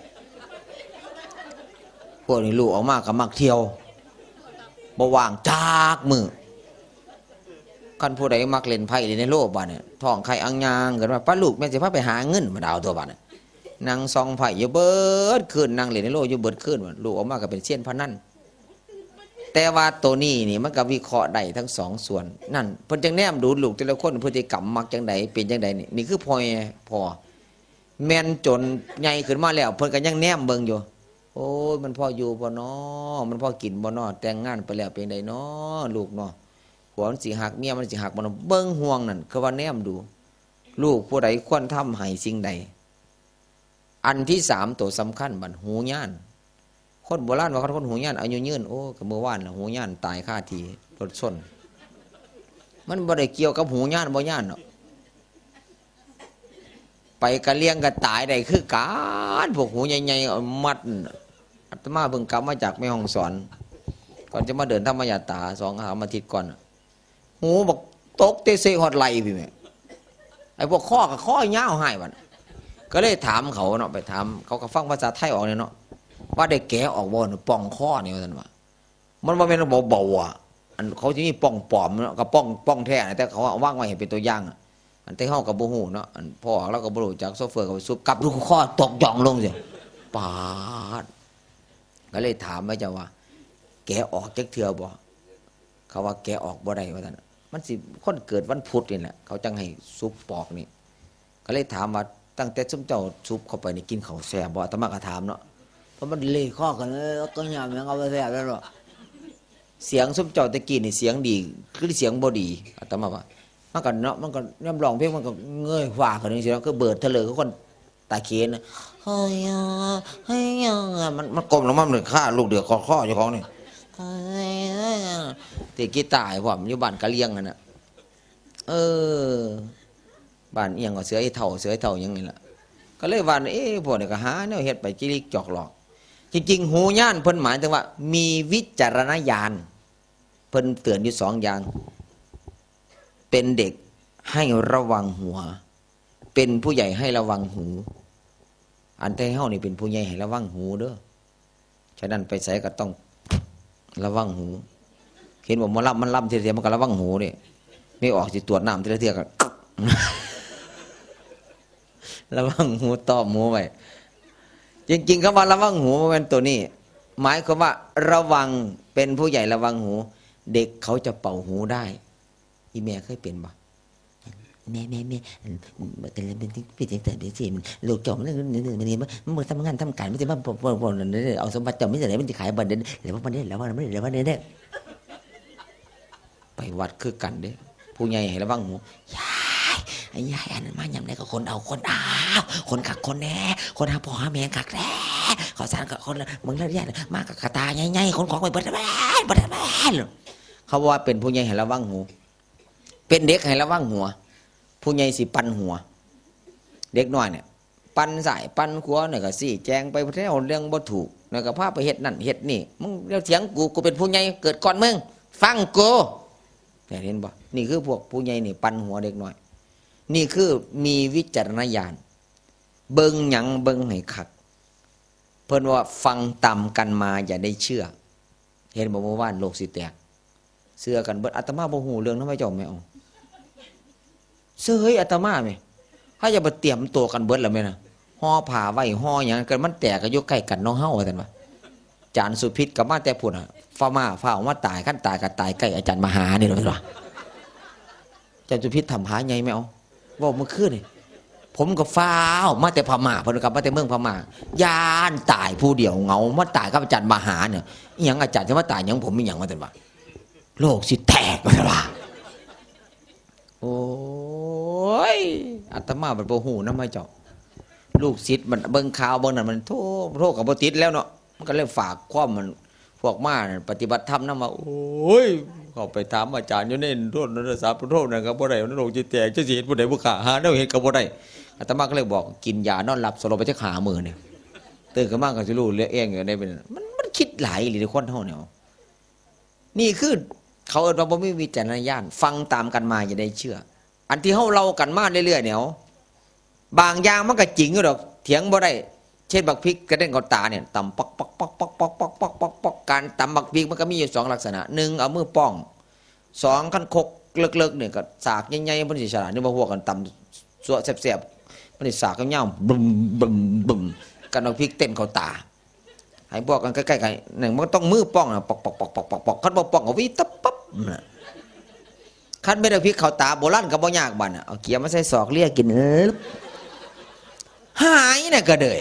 พวกนี้ลูกออกมาก็มักเที่ยว บ่ว่างจักมื้อ คันผู้ใดมักเล่นไพ่เล่นไฮโลบาดเนี่ย ท้องไข่อังยางเกิดมา ป้าลูกแม่สิพาไปหาเงิน มาดาวตัวบาดเนี่ย นั่งส่องไพ่อยู่เบิดคืน นั่งเล่นไฮโลอยู่เบิดคืน ลูกออกมาก็เป็นเซียนพนัน แต่ว่าตัวนี้นี่มันก็วิเคราะห์ได้ทั้งสองส่วน นั่นเพิ่นจังแนมดูลูกแต่ละคน พฤติกรรมมักจังใด เป็นจังใดนี่ นี่คือพ่อแม่ พ่อ แม่นจนใหญ่ขึ้นมาแล้ว เพิ่นก็ยังแนมเบิ่งอยู่ โอ้ย มันพออยู่บ่น้อ มันพอกินบ่น้อ แต่งงานไปแล้วเป็นไดน้อ ลูกน้อ ผัวมันสิฮัก เมียมันสิฮักบ่น้อ เบิ่งห่วงนั่น คือว่าแนมดู ลูกผู้ใดควรทำให้สิ่งใด อันที่สาม ตัวสำคัญบัด หูย่าน คนโบราณว่าคันคนหูย่านอายุยืน โอ้ ก็มื้อวานน่ะ หูย่านตายคาที่รถชน มันบ่ได้เกี่ยวกับหูย่านบ่ย่านเนาะ ไปกะเลียงก็ตายได้คือกัน พวกหูใหญ่ๆ เอามัดน่ะ อาตมาเพิ่งกลับมาจากแม่ฮ่องสอน ก่อนจะมาเดินธรรมยาตรา สองสามอาทิตย์ก่อนน่ะ หูบักตกเตะเซฮอดไหล่พี่แม่ ไอ้พวกข้อกับข้อยาวหายบัด ก็เลยถามเขาเนาะ ไปถาม เขาก็ฟังภาษาไทยออกเนี่ยเนาะ ว่าได้แกะออกบ่เนี่ย ป่องข้อนี่ ว่าซั่นว่า มันบ่แม่นเบาๆ อ่ะ อันเขาสิมีป่องปลอมเนาะ กับป่อง ป่องแท้นะ แต่เขาเอาวางไว้ให้เป็นตัวอย่างอะ อันแต่เฮาก็บ่ฮู้เนาะ อันพ่อเราก็บ่รู้จัก โชเฟอร์ก็ไปซุบกับลูกคอตกหย่องลงสิ ปาด ก็เลยถามว่า เจ้าว่า แกะออกจักเทื่อบ่ เขาว่าแกะออกบ่ได้ว่าซั่น มันสิ คนเกิดวันพุธนี่แหละ เขาจังให้ซุบปอกนี่ ก็เลยถามว่า ตั้งแต่ซุมเจ้าซุบเข้าไปนี่กินข้าวแซ่บบ่ อาตมาก็ถามเนาะ เพราะมันเลขข้อกัน เอ้ย ก็ยามหยังเอาไปแซ่บแล้วเนาะ เสียงซุมเจ้าแต่กี้นี่เสียงดี คือเสียงบ่ดี อาตมาว่า มันก็เนาะ มันก็ยามร้องเพลงมันก็เงยฟ้าขึ้นจังซี่เนาะ คือเบิดเถลิงคือคนตาเขนน่ะ เฮ้ย เฮ้ย มัน มันก้มลงมา มันฆ่าลูกเดือกคอ คอเจ้าของนี่ เฮ้ย ตีกีตาร์ให้พร้อม อยู่บ้านกะเหรี่ยงนั่นน่ะ เออ บ้านอิหยังก็เสือไอ้เฒ่า เสือไอ้เฒ่าหยังนี่ล่ะ ก็เลยว่า เอ๊ะ พวกนี้ก็หาแนวเฮ็ดไปจิลิกจอกหลอก จริงๆ หูย่านเพิ่นหมายถึงว่า มีวิจารณญาณ เพิ่นเตือนอยู่สองอย่าง เป็นเด็กให้ระวังหัว เป็นผู้ใหญ่ให้ระวังหู อันไทเฮานี่เป็นผู้ใหญ่ให้ระวังหูเด้อ ฉะนั้นไปไสก็ต้องระวังหู เห็นว่าหมอลำมันลำเทียๆ มันก็ระวังหูเด้ ไม่ออกสิตรวจน้ำทีละเทื่อก็ ระวังหู ต้อมหูไว้ จริงๆ คำว่าระวังหูบ่แม่นตัวนี้ หมายความว่าระวัง เป็นผู้ใหญ่ระวังหู เด็กเขาจะเป่าหูได้ อีแม่เคยเป็นบ่ แม่ แม่ แม่ อัน แต่ละเป็นที่เป็นจังซั่นจังซี่ มัน ลูกเจ้ามัน มัน มัน มัน มันบ่ทำงานทำการ มันสิมา เอาสมบัติเจ้ามีแต่ใด มันสิขายบ่อนเด้อ แล้วบ่อนเด้อ แล้วบ่อนเด้อ แล้วบ่อนเด้อ ไปวัดคือกันเด้ ผู้ใหญ่ให้ระวังหู ยาย ยาย อันนั้นมายามใดก็คนเอา คนเอา คนคักคนแน่ คนหาพ่อหาแม่คักแน่ ข้าวสารก็คนละ มึงแล้วยาย มากับกระตาใหญ่ๆ ขนของไปเบิดแม่น เบิดแม่น เขาว่าเป็นผู้ใหญ่ให้ระวังหู เป็นเด็กให้ระวังหัว ผู้ใหญ่สิปั่นหัว เด็กน้อยเนี่ย ปั่นซ้ายปั่นขวาเนี่ยก็ซี้แจงไปแนวเรื่องบ่ถูก แล้วก็พาไปเฮ็ดนั่นเฮ็ดนี่ มึงอย่าเถียงกู กูเป็นผู้ใหญ่เกิดก่อนมึง ฟังกู เนี่ย เห็นบ่ นี่คือพวกผู้ใหญ่นี่ปั่นหัวเด็กน้อย นี่คือมีวิจารณญาณ เบิ่งหยังเบิ่งให้คัก เพิ่นว่าฟังตามกันมาอย่าได้เชื่อ เห็นบ่เมื่อวานโลกสิแตก เชื่อกันเบิด อาตมาบ่ฮู้เรื่องนำเจ้าแม่ เอา เชื่อเฮ้ย อาตมาแม่ เฮาอย่าไปเตรียมตัวกันเบิดแล้วแม่นะ ห่อผ้าไว้ ห่อหยังกัน มันแตกก็อยู่ใกล้กันเนาะเฮา ว่าซั่นว่า อาจารย์สุพิษก็มาแต่พุ้นน่ะ ฟ้ามา ฟ้าวมาตาย คันตายก็ตายใกล้อาจารย์มหานี่ล่ะ ว่าซั่นว่า เจ้าจุพิษทำหาไงไม่เอา เว้าเมื่อคืนนี่ ผมก็ฟ้าวมาแต่พม่า เพิ่นกลับมาแต่เมืองพม่า ย้านตายผู้เดียวเหงา มาตายกับอาจารย์มหาเนี่ย อิหยังอาจารย์จะมาตายหยัง ผมมีหยัง ว่าซั่นว่า โลกสิแตก ว่าซั่นว่า โอ้ย อาตมาบัดบ่ฮู้นำเจ้า ลูกศิษย์มันเบิ่งข่าวเบิ่งนั่น มันโทร โทรก็บ่ติดแล้วเนาะ มันก็เลยฝากความมัน พวกมานั่นปฏิบัติธรรมนำว่า โอ้ย เข้าไปถามอาจารย์อยู่ในโทรศัพท์ โทรนั่นก็บ่ได้ โลกสิแตก จักสิเฮ็ดผู้ใดผู้ฆ่า หาแนวเฮ็ดก็บ่ได้ อาตมาก็เลยบอก กินยานอนหลับสลบไปจักห้ามื้อนี่ ตื่นขึ้นมาก็สิรู้เรื่องเองอยู่ในเป็น มัน มันคิดหลายอีหลีคนเฮาเนี่ย นี่คือเขาเอิ้นว่าบ่มีวิจารณญาณ ฟังตามกันมาอย่าได้เชื่อ อันที่เฮาเล่ากันมาเรื่อยๆเนี่ย บางอย่างมันก็จริงอยู่ดอก เถียงบ่ได้ เช่นบักพริกกระเด้งเข้าตาเนี่ย ตำป๊อกป๊อกป๊อกป๊อกป๊อกป๊อกป๊อกป๊อกป๊อก การตำบักพริกมันก็มีอยู่สองลักษณะ หนึ่งเอามือป้อง สองคันคกเลิกๆเนี่ยก็สากใหญ่ๆ มันสิฉลาด นึกว่าพวกกันตำซั่วแซ่บๆ มันสิสากยาวๆ บึ้มบึ้มบึ้ม กันเอาพริกเต้นเข้าตา ให้พวกกันใกล้ๆกัน นั่นมันต้องมือป้องนะ ป๊อกป๊อกป๊อกป๊อกป๊อกป๊อก คันบ่ป้องก็วิตะปั๊บนะ คันไม่ได้พริกเข้าตาโบราณก็บ่ยากบัดน่ะ เอาเกียร์มาใส่ศอกเลียกิน เอิบ หายน่ะก็เลย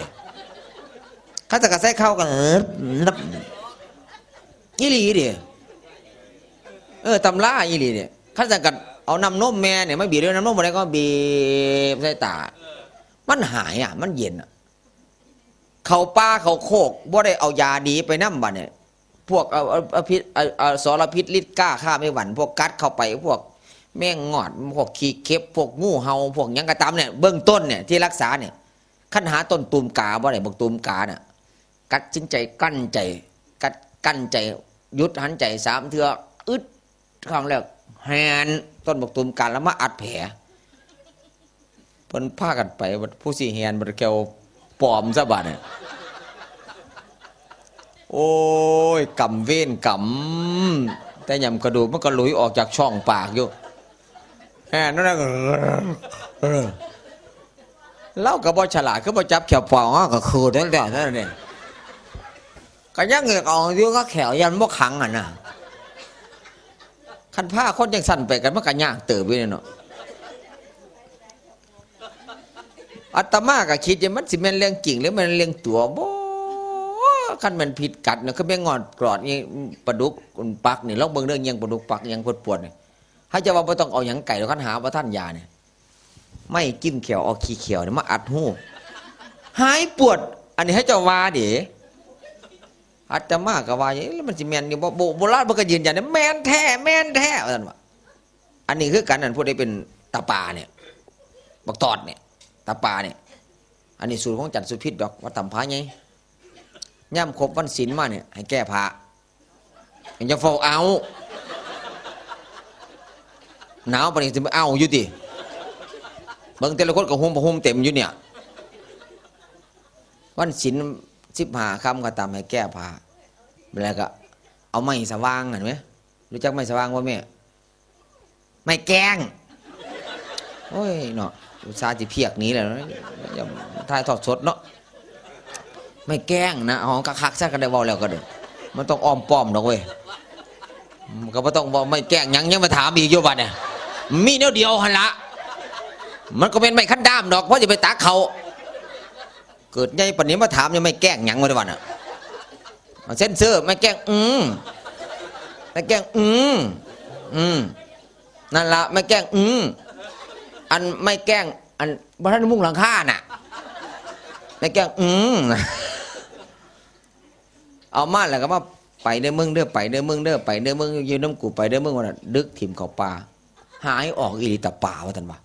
คันจะกะใส่เข้ากัน เอิบ นับ อีหลีเด้ เออ ตำราอีหลีเนี่ย คันจะกัดเอาน้ำนมแม่เนี่ยมาบีบด้วยน้ำนมอะไรก็บีบใส่ตา มันหายอ่ะ มันเย็นอ่ะ เข้าป่าเข้าโคก บ่ได้เอายาดีไปนำบัดเนี่ย พวกเอา เอา เอาพิษ เอา เอาสารพิษฤทธิ์กล้าฆ่าไม่หวั่น พวกกัดเข้าไป พวกแมงงอด พวกขี้เข็บ พวกงูเห่า พวกหยังก็ตามเนี่ย เบื้องต้นเนี่ย ที่รักษาเนี่ย คันหาต้นตูมกาบ่ได้ บักตูมกาน่ะ กัดสินใจกั้นใจ กัดกั้นใจ หยุดหันใจสามเทื่อ อึด ครั้งแรก แหนต้นบักตูมกาแล้วมาอัดแผล เพิ่นพากันไป บัดผู้สิแหนบัดแก้วปลอมซะบัดเนี่ย โอ้ย กรรมเวรกรรม แต่ยำกระดูกมันก็หลุยออกจากช่องปากอยู่ แหนนั่นน่ะ เออ ลาวก็บ่ฉลาด คือบ่จับแขวปอง เฮาก็คือนั่นแหละนั่นนี่ ก็ยังเหงือกออกอยู่ ก็แขวยันบ่ขังหั่นน่ะ คันพาคนจังซั่นไปกัน มันก็ยากเติบอยู่เนาะ อาตมาก็คิดอยู่ มันสิแม่นเรื่องจริง หรือแม่นเรื่องตั๋วบ่ คันแม่นผิดกัดเนาะ คือแมงงอดกรอดนี่ ปลาดุกปักนี่ ลองเบิ่งเด้อ เยียงปลาดุกปัก เยียงปวดๆนี่ เฮาจะว่าบ่ต้องเอาหยังไกลดอก คันหาบ่ทันยาเนี่ย ไม้จิ้มแขว เอาขี้แขวเนี่ยมาอัดหู หายปวด อันนี้ให้เจ้าว่าเด้ อาตมาก็ว่า เอ๊ะ แล้วมันสิแม่นอยู่บ่ โบ โบราณเพิ่นก็ยืนยันนะ แม่นแท้ แม่นแท้ ว่าซั่นว่า อันนี้คือกัน อันผู้ใดเป็นตาปาเนี่ย บักตอดเนี่ย ตาปาเนี่ย อันนี้สูตรของอาจารย์สุพิษดอก วัดถ้ำผาใหญ่ ยามครบวันศีลมาเนี่ย ให้แก้ผ้า อย่าเฝ้าเอา หนาวปานนี้สิไปเอาอยู่ติ เบิ่งแต่ละคนก็ห่มผ้าห่มเต็มอยู่เนี่ย วันศีลสิบห้าค่ำก็ตามให้แก้ผ้า แล้วก็เอาไม้สว่างหั่นแหม รู้จักไม้สว่างบ่แม่ ไม้แกง โอ้ยเนาะ อุตส่าห์สิเพียกหนีแล้วเนาะ อย่าถ่ายทอดสดเนาะ ไม้แกงนะ เอาคักๆ ซะ ก็ได้เว้าแล้วก็ได้ มันต้องอ้อมป้อมดอกเว้ย มันก็บ่ต้องเว้าไม้แกงหยัง ยังมาถามอีกอยู่บัดเนี่ย มีแนวเดียวหั่นละ มันก็เป็นไม้คันด้ามดอก เพราะจะไปตักเขา เกิดใหญ่ปานนี้มาถามยังไม้แกงหยังวะเดี๋ยวบัดน่ะ เอาเซ็นเซอร์ ไม้แกง อืม ไม้แกง อืม อืม นั่นละ ไม้แกง อืม อันไม้แกง อันบ่ทันมุงหลังคาน่ะ ไม้แกง อืม เอามาแล้วก็มา ไปเด้อมึงเด้อ ไปเด้อมึงเด้อ ไปเด้อมึง อยู่นำกู ไปเด้อมึง ว่าน่ะ ดึกถิ่มเข้าป่า หายออกอีหลีตาปา ว่าซั่นว่า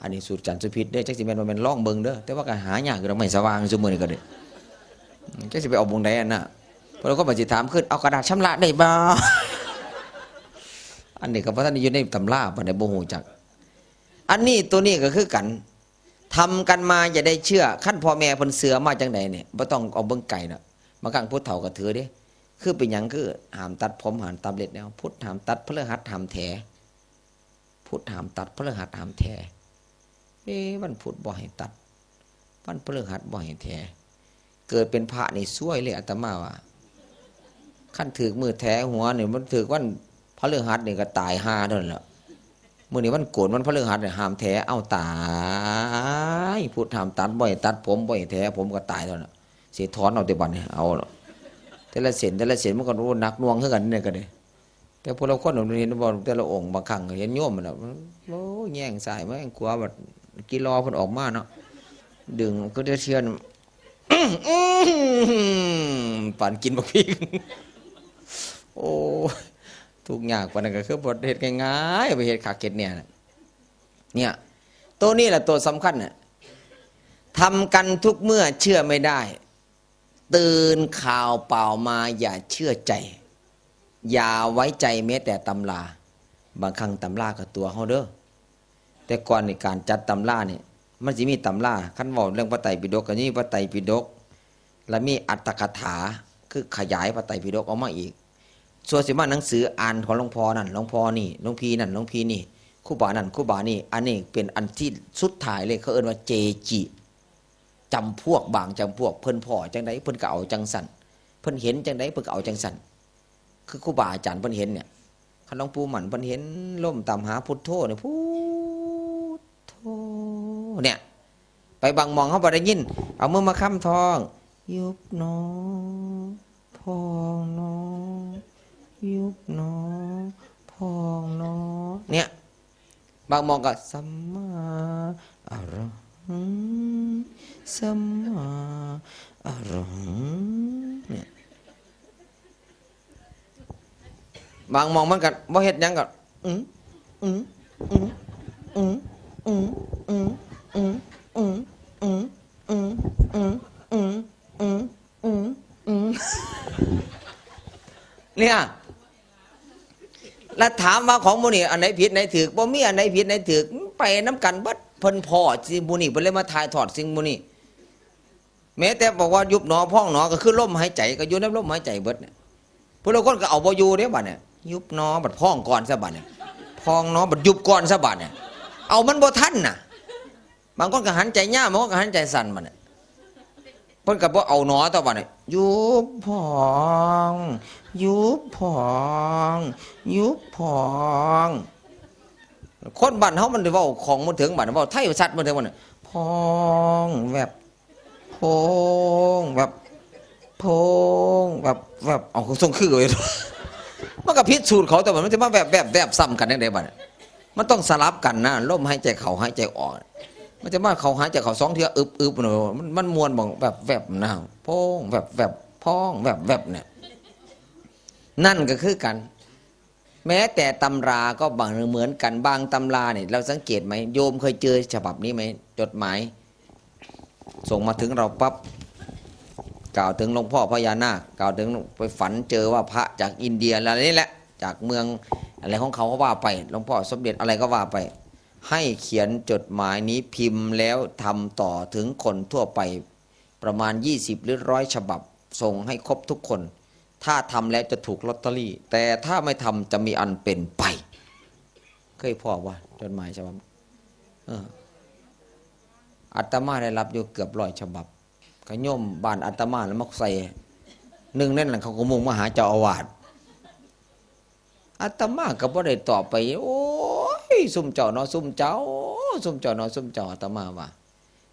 อันนี้สูตรอาจารย์สุพิษเด้อ จักสิแม่นบ่แม่น ลองเบิ่งเด้อ แต่ว่าก็หายากอยู่ดอก ไม้สว่างซุมื้อนี้ก็เด้อ อืม จักสิไปเอาหม่องใดอันน่ะ เพิ่นก็มาสิถามขึ้น เอากระดาษชำระได้บ่ อันนี้ก็บ่ทันได้อยู่ในตำราปานใด บ่ฮู้จัก อันนี้ตัวนี้ก็คือกัน ทำกันมาอย่าได้เชื่อ คันพ่อแม่เพิ่นเชื่อมาจั่งใดเนี่ย บ่ต้องเอาเบิ่งไกลเนาะ บางครั้งผู้เฒ่าก็ถือเด้ คือเป็นหยังคือห้ามตัดผม ห้ามตัดเล็บแนว พุธห้ามตัด พฤหัสห้ามแถ พุธห้ามตัด พฤหัสห้ามแถ เอ๊ะ วันพุธบ่ให้ตัด วันพฤหัสบ่ให้แถ เกิดเป็นพระนี่ซวยเลย อาตมาว่า คันถืกมื้อแถหัวนี่ มันถืกวันพฤหัสนี่ก็ตายห่าเท่านั้นแหละ มื้อนี้วันโกนวันพฤหัสเนี่ย ห้ามแถ เอ้าตาย พุทธห้ามตัด บ่ให้ตัดผม บ่ให้แถผม ก็ตายแล้วน่ะ สิถอนเอาแต่บัดนี้ เอาล่ะ แต่ละเส้น แต่ละเส้นมันก็ โอ้ หนักหน่วงคือกันเนี่ยก็เด้ แต่พวกเราคนเห็นบ่ แต่ละองค์ บางครั้งก็เห็นโยมมันน่ะ โอ้ แย่งซ้ายมาแย่งขวา บัดกิลอเพิ่นออกมาเนาะ ดึงก็เทื่อน อื้อหือ ปานกินบักพริก โอ้ย ทุกข์ยากปานนั้นก็คือบ่เฮ็ดง่ายๆ ไปเฮ็ดคักเฮ็ดแน่น่ะ เนี่ย ตัวนี้แหละตัวสำคัญน่ะ ทำกันทุกเมื่อเชื่อไม่ได้ ตื่นข่าวเปล่ามาอย่าเชื่อใจ อย่าไว้ใจแม้แต่ตำรา บางครั้งตำราก็ตั๋วเฮาเด้อ แต่ก่อนนี่การจัดตำรานี่ มันสิมีตำรา คันเว้าเรื่องพระไตรปิฎกก็สิมีพระไตรปิฎก แล้วมีอัตถกถา คือขยายพระไตรปิฎกออกมาอีก ส่วนสิมาหนังสืออ่านของหลวงพ่อนั่น หลวงพ่อนี่ หลวงพี่นั่น หลวงพี่นี่ ครูบานั่น ครูบานี่ อันนี้เป็นอันที่สุดท้ายเลย เขาเอิ้นว่าเจจิ จำพวก บางจำพวก เพิ่นพ้อจั่งใด เพิ่นก็เอาจั่งซั่น เพิ่นเห็นจั่งใด เพิ่นก็เอาจั่งซั่น คือครูบาอาจารย์เพิ่นเห็นเนี่ย คันหลวงปู่มั่นเพิ่นเห็นลมตามหาพุทโธเนี่ย พุทโธเนี่ย ไปบางหม่องเฮาบ่ได้ยิน เอามือมาค้ำท้อง ยุบหนอ พองหนอ ยุบหนอ พองหนอ เนี่ย บางหม่องก็ สัมมาอะระหัง สัมมาอะระหัง เนี่ย บางหม่องมันก็บ่เฮ็ดหยังก็ อืม อืม อืม เนี่ย แล้วถามว่าของหมู่นี่อันไหนผิดไหนถูก บ่มีอันไหนผิดไหนถูก ไปนำกันเบิด เพิ่นพ้อสิ่งหมู่นี่ เพิ่นเลยมาถ่ายทอดสิ่งหมู่นี่ แม้แต่บอกว่ายุบหนอพองหนอ ก็คือลมหายใจ ก็อยู่ในลมหายใจเบิดเนี่ย ผู้ลางคนก็เอาบ่อยู่เด้บัดเนี่ย ยุบหนอ บัดพองก่อนซะบัดเนี่ย พองหนอ บัดยุบก่อนซะบัดเนี่ย เอามันบ่ทันน่ะ บางคนก็หันใจยาว บางคนก็หันใจสั้นบัดเนี่ย เพิ่นก็บ่เอาหนอต่อบัดเนี่ย ยุบพอง ยุบพอง ยุบพอง คนบ้านเฮามันได้เว้าของบ่ถึงบัดเนี่ย เว้าไทยชัดบ่ถึงบัดเนี่ย พองแวบ โพงแบบ โพงแบบ แบบ เอาส่งคือไว้ มันก็ผิดสูตรเขา แต่ว่ามันจะมาแบบ แบบ แบบซ้ำกันจั่งใดบัดเนี่ย มันต้องสลับกันนะ ลมหายใจเข้าหายใจออก มันจะมาเข้าหายใจเข้าสองเทื่อ อึบ อึบ เนาะ มัน มันม่วนบ่ แบบ แบบนะ โพงแบบ แบบ พองแบบ แบบเนี่ย นั่นก็คือกัน แม้แต่ตำราก็บางเหมือนกัน บางตำราเนี่ย เราสังเกตไหม โยมเคยเจอฉบับนี้ไหม จดหมาย ส่งมาถึงเราปั๊บ กล่าวถึงหลวงพ่อพญานาค กล่าวถึงไปฝันเจอว่าพระจากอินเดียอะไรนี่แหละ จากเมืองอะไรของเขาก็ว่าไป หลวงพ่อสมเด็จอะไรก็ว่าไป ให้เขียนจดหมายนี้พิมพ์แล้วทำต่อถึงคนทั่วไป ประมาณยี่สิบหรือร้อยฉบับ ส่งให้ครบทุกคน ถ้าทำแล้วจะถูกลอตเตอรี่ แต่ถ้าไม่ทำจะมีอันเป็นไป เคยพ้อบ่ จดหมายฉบับ เออ อาตมาได้รับอยู่เกือบร้อยฉบับ ก็โยมบ้านอาตมาแล้วมาใส่ หนึ่งในนั้นเขาก็มุ่งมาหาเจ้าอาวาส อาตมาก็บ่ได้ตอบไป โอ้ย ซุมเจ้าเนาะ ซุมเจ้า ซุมเจ้าเนาะ ซุมเจ้า อาตมาว่า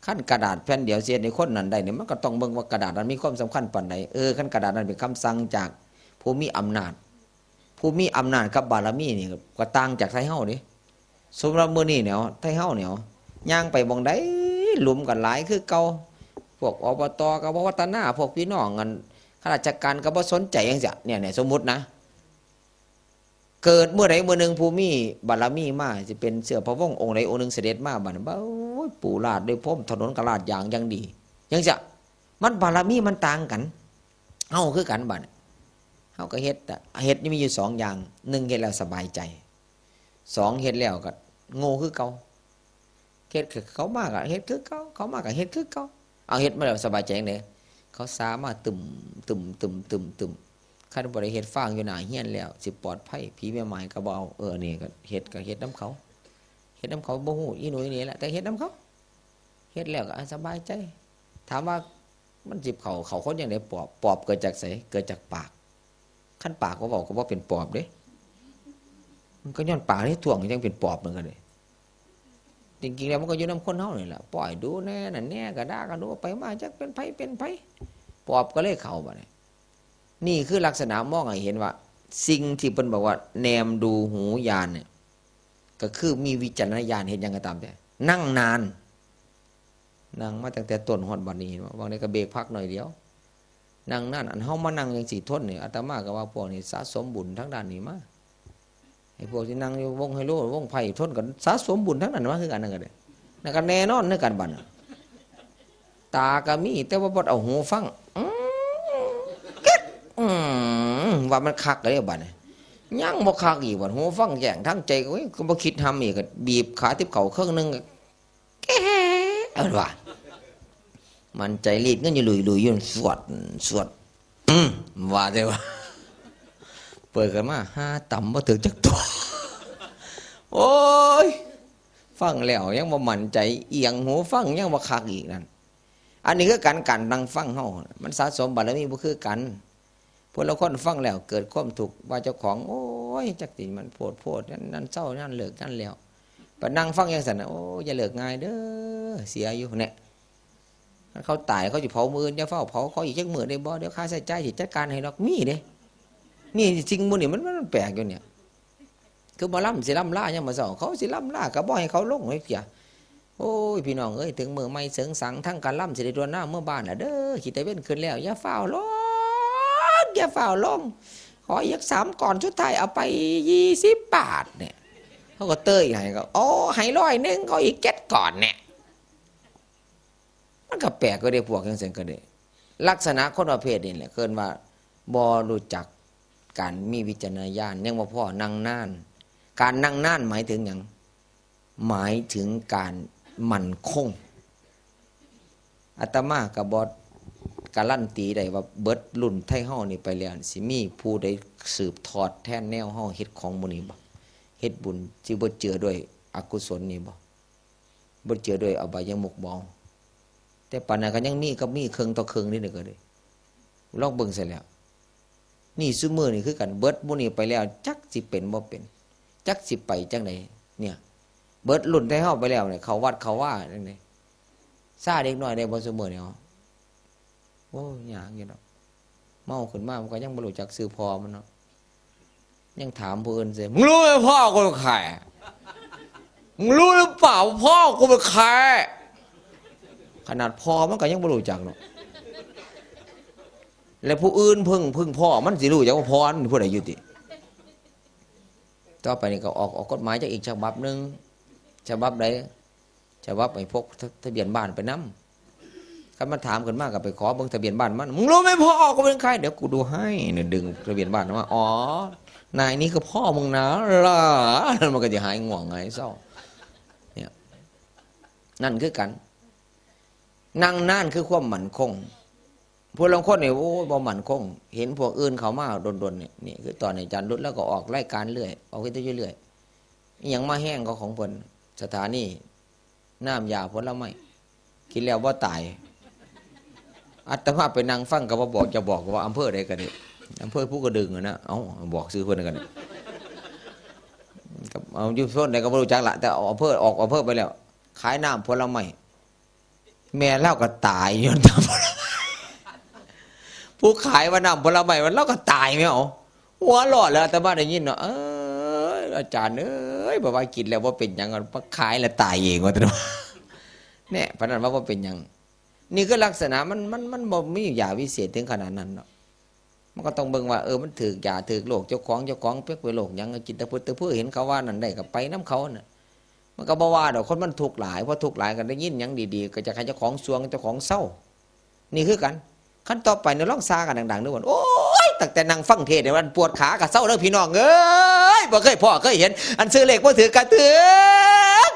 คันกระดาษแผ่นเดียวสิเฮ็ดให้คนนั้นได้นี่ มันก็ต้องเบิ่งว่ากระดาษนั้นมีความสำคัญปานใด เออ คันกระดาษนั้นเป็นคำสั่งจากผู้มีอำนาจ ผู้มีอำนาจกับบารมีนี่ก็ต่างจากไทเฮาเด้ สมมุติว่ามื้อนี้เนี่ย ไทเฮาเนี่ย ย่างไปหม่องใด หลุมก็หลายคือเก่า พวก อบต. ก็บ่พัฒนา พวกพี่น้องอันข้าราชการก็บ่สนใจจั่งซี้ เนี่ย เนี่ย สมมุตินะ เกิดมื้อใดมื้อหนึ่งผู้มีบารมีมา สิเป็นเสื้อพระวงศ์องค์ใดองค์หนึ่งเสด็จมา บัดนี้ โอ้ย ปูลาดด้วยพรม ถนนก็ลาดยางอย่างดี จั่งซี้ มันบารมีมันต่างกัน เฮาคือกันบัดนี้ เฮาก็เฮ็ด แต่เฮ็ดนี่มีอยู่สองอย่าง หนึ่งเฮ็ดแล้วสบายใจ สองเฮ็ดแล้วก็โง่คือเก่า เฮ็ดคือเขามาก็เฮ็ดคือเก่า เขามาก็เฮ็ดคือเก่า เอาเฮ็ดมาแล้วสบายใจจั่งใด เขาสามาตึม ตึม ตึม ตึม ตึม คันบ่ได้เฮ็ดฟางอยู่หน้าเฮือนแล้ว สิปลอดภัย ผีแม่ไม้ก็บ่เอา เออ นี่ก็เฮ็ด ก็เฮ็ดนำเขา เฮ็ดนำเขาบ่ฮู้ อีหนุ่ยนี่แหละ แต่เฮ็ดนำเขา เฮ็ดแล้วก็ อ่ะ สบายใจ ถามว่ามันสิเข้า เข้าคนจั่งใดปอบ ปอบเกิดจากไส เกิดจากปาก คันปากบ่เว้าก็บ่เป็นปอบเด้ มันก็ย้อนปากที่ถ่วงยังเป็นปอบเหมือนกันเลย จริงๆแล้วมันก็อยู่นำคนเฮานี่แหละ ปล่อยดูแน่นั่นแน่ ก็ด่ากันดูไปมา จักเป็นไผเป็นไผ ปอบก็เลยเข้าบัดนี้ นี่คือลักษณะมองให้เห็นว่า สิ่งที่เพิ่นบอกว่าแนมดูหูญาณเนี่ย ก็คือมีวิจารณญาณ เฮ็ดหยังก็ตามแต่ นั่งนาน นั่งมาตั้งแต่ต้นฮอดบัดนี้ เห็นบ่ บางทีก็เบรกพักหน่อยเดียว นั่งนาน อันเฮามานั่งจังซี่ทนนี่ อาตมาก็ว่าพวกนี้สะสมบุญทางด้านนี้มา ไอ้พวกที่นั่งอยู่วงไฮโล วงไพ่ทนกัน สะสมบุญทั้งนั้นมาคือกันนั่นก็ได้ นั่นก็แน่นอนคือกันบัดน่ะ ตาก็มี แต่ว่าบ่เอาหูฟัง อืม กึ๊ก อืม ว่ามันคักเลยบัดนี้ ยังบ่คักอีกบัด หูฟังแจ้งทางใจก็ โอ้ย ก็บ่คิดทำอีก ก็บีบขาติบเข่าเครื่องหนึ่ง แก่ เอิ้นว่า มันใจรีดเงินอยู่ลุยๆ อยู่ สวด สวด อืม ว่าแต่ว่า เปิดกันมา หาตำบ่ถืกจักตัว โอ้ย ฟังแล้วยังบ่มั่นใจ เอียงหูฟังยังบ่คักอีกนั่น อันนี้คือการ การนั่งฟังเฮา มันสะสมบารมีบ่คือกัน พวกลางคนฟังแล้วเกิดความทุกข์ ว่าเจ้าของ โอ้ย จักสิมันโพดโพด นั่น นั่นเซา นั่นเลิก นั่นแล้ว ไปนั่งฟังจั่งซั้นน่ะ โอ้ย อย่าเลิกง่ายเด้อ เสียอยู่แหน่ คันเขาตายเขาสิเผามื้ออื่น อย่าฟ้าวเผา ขออีกจักมื้อได้บ่ เดี๋ยวค่าใช้จ่ายสิจัดการให้ดอก มีเด้ นี่สิ่งหมู่นี้มัน มันแปลกอยู่เนี่ย คือหมอลำสิล่ำลายังมื้อเช้า เขาสิล่ำลาก็บ่ให้เขาลงจักเทื่อ โอ้ย พี่น้องเอ้ย ถึงมื้อใหม่เสิงสัง ทั้งการล่ำสิได้ด่วนหน้าเมือบ้านล่ะเด้อ ขี้ตะเว็นขึ้นแล้ว อย่าฟ้าวลง อย่าฟ้าวลง ขออีกสามก้อนสุดท้าย เอาไปยี่สิบบาทเนี่ย เขาก็เตยให้ ก็ โอ้ ให้ร้อยหนึ่ง ก็อีกเจ็ดก้อนเนี่ย มันก็แปลกก็ได้ พวกจั่งซั้นก็ได้ ลักษณะคนประเภทนี้แหละ เอิ้นว่าบ่รู้จักการมีวิจารณญาณ ยังบ่พอ นั่งนาน การนั่งนานหมายถึงหยัง หมายถึงการมั่นคง อาตมาก็บ่การันตีได้ว่าเบิดรุ่นไทเฮานี่ไปแล้ว สิมีผู้ใดสืบทอดแทนแนวเฮาเฮ็ดของหมู่นี้บ่ เฮ็ดบุญสิบ่เจือด้วยอกุศลนี่บ่ บ่เจือด้วยอบายมุขบ่ แต่ปานนั้นก็ยังมี ก็มีเครื่องต่อเครื่องนี่เด้อ ก็เลย ลองเบิ่งซะแล้ว นี่ซุมื้อนี่คือกัน เบิดหมู่นี้ไปแล้ว จักสิเป็นบ่เป็น จักสิไปจั่งใด เนี่ย เบิดรุ่นไทเฮาไปแล้วเนี่ย เข้าวัดเข้าวาจั่งใด ซาเด็กน้อยได้บ่ซุมื้อนี้ โอ้ย ยากอยู่ดอก เมาขึ้นมามันก็ยังบ่รู้จักชื่อพ่อมันเนาะ ยังถามผู้อื่นเสีย "มึงรู้ไหมพ่อกูเป็นใคร มึงรู้หรือเปล่าว่าพ่อกูเป็นใคร" ขนาดพ่อมันก็ยังบ่รู้จักเนาะ แล้วผู้อื่นเพิ่ง เพิ่งพ่อมันสิรู้จักว่าพ่อมันเป็นผู้ใดอยู่ติ ต่อไปนี่ก็ออก ออกกฎหมายจักอีกฉบับหนึ่ง ฉบับใด ฉบับไอ้พวกทะ ทะเบียนบ้านไปนำ คันมันถามขึ้นมาก็ไปขอเบิ่งทะเบียนบ้านมัน "มึงรู้ไหมพ่อกูเป็นใคร" "เดี๋ยวกูดูให้" เนี่ย ดึงทะเบียนบ้านมา "อ๋อ นายนี่คือพ่อมึงนะ" ล่ะ มันก็จะหายง่วงหายเศร้า เนี่ย นั่นคือกัน นั่งนานคือความมั่นคง พวกลางคนนี่ โอ้ย บ่มั่นคง เห็นพวกอื่นเข้ามาดนๆ เนี่ย นี่คือตอนอาจารย์รุดแล้วก็ออกรายการเรื่อย ออกวิทยุเรื่อย อิหยังมาแฮงก็ของเพิ่น สถานีน้ำยาผลไม้ กินแล้วบ่ตาย อาตมาไปนั่งฟังก็บ่บอก จะบอกว่าอำเภอใดก็ได้ อำเภอภูกระดึงอะนะ เอ้า บอกชื่อเพิ่นก็ได้ ก็เอาอยู่โซนใดก็บ่รู้จักละ แต่เอาอำเภอ ออกอำเภอไปแล้ว ขายน้ำผลไม้ แม่ลาวก็ตายย้อนน้ำผลไม้ ผู้ขายว่าน้ำผลไม้มัน ลาวก็ตายแม่ เอา หัวล้อแล้ว อาตมาได้ยินเนาะ "เอ้ย อาจารย์เอ้ย บอกว่ากินแล้วบ่เป็นหยัง มาขายแล้วตายเอง" ว่าแต่ว่า เนี่ย ปานนั้นว่าบ่เป็นหยัง นี่คือลักษณะมัน มัน มันบ่มียาวิเศษถึงขนาดนั้นเนาะ มันก็ต้องเบิ่งว่า เออ มันถืกยาถืกโรคเจ้าของ เจ้าของเป๊กไปโรคหยัง ก็กินแต่พืชแต่พืช เห็นเขาว่านั่นได้ก็ไปนำเขาน่ะ มันก็บ่ว่าดอก คนมันทุกข์หลาย พอทุกข์หลายก็ได้ยินหยังดีๆ ก็จะให้เจ้าของส่วง เจ้าของเซา นี่คือกัน คันต่อไปเนี่ยลองซากันดังๆ เด้อว่า โอ้ย ตั้งแต่นั่งฟังเทศน์เนี่ยมันปวดขาก็เซาเด้อพี่น้องเอ้ย บ่เคยพ้อเคยเห็น อันซื้อเลขบ่ถืกก็ถืก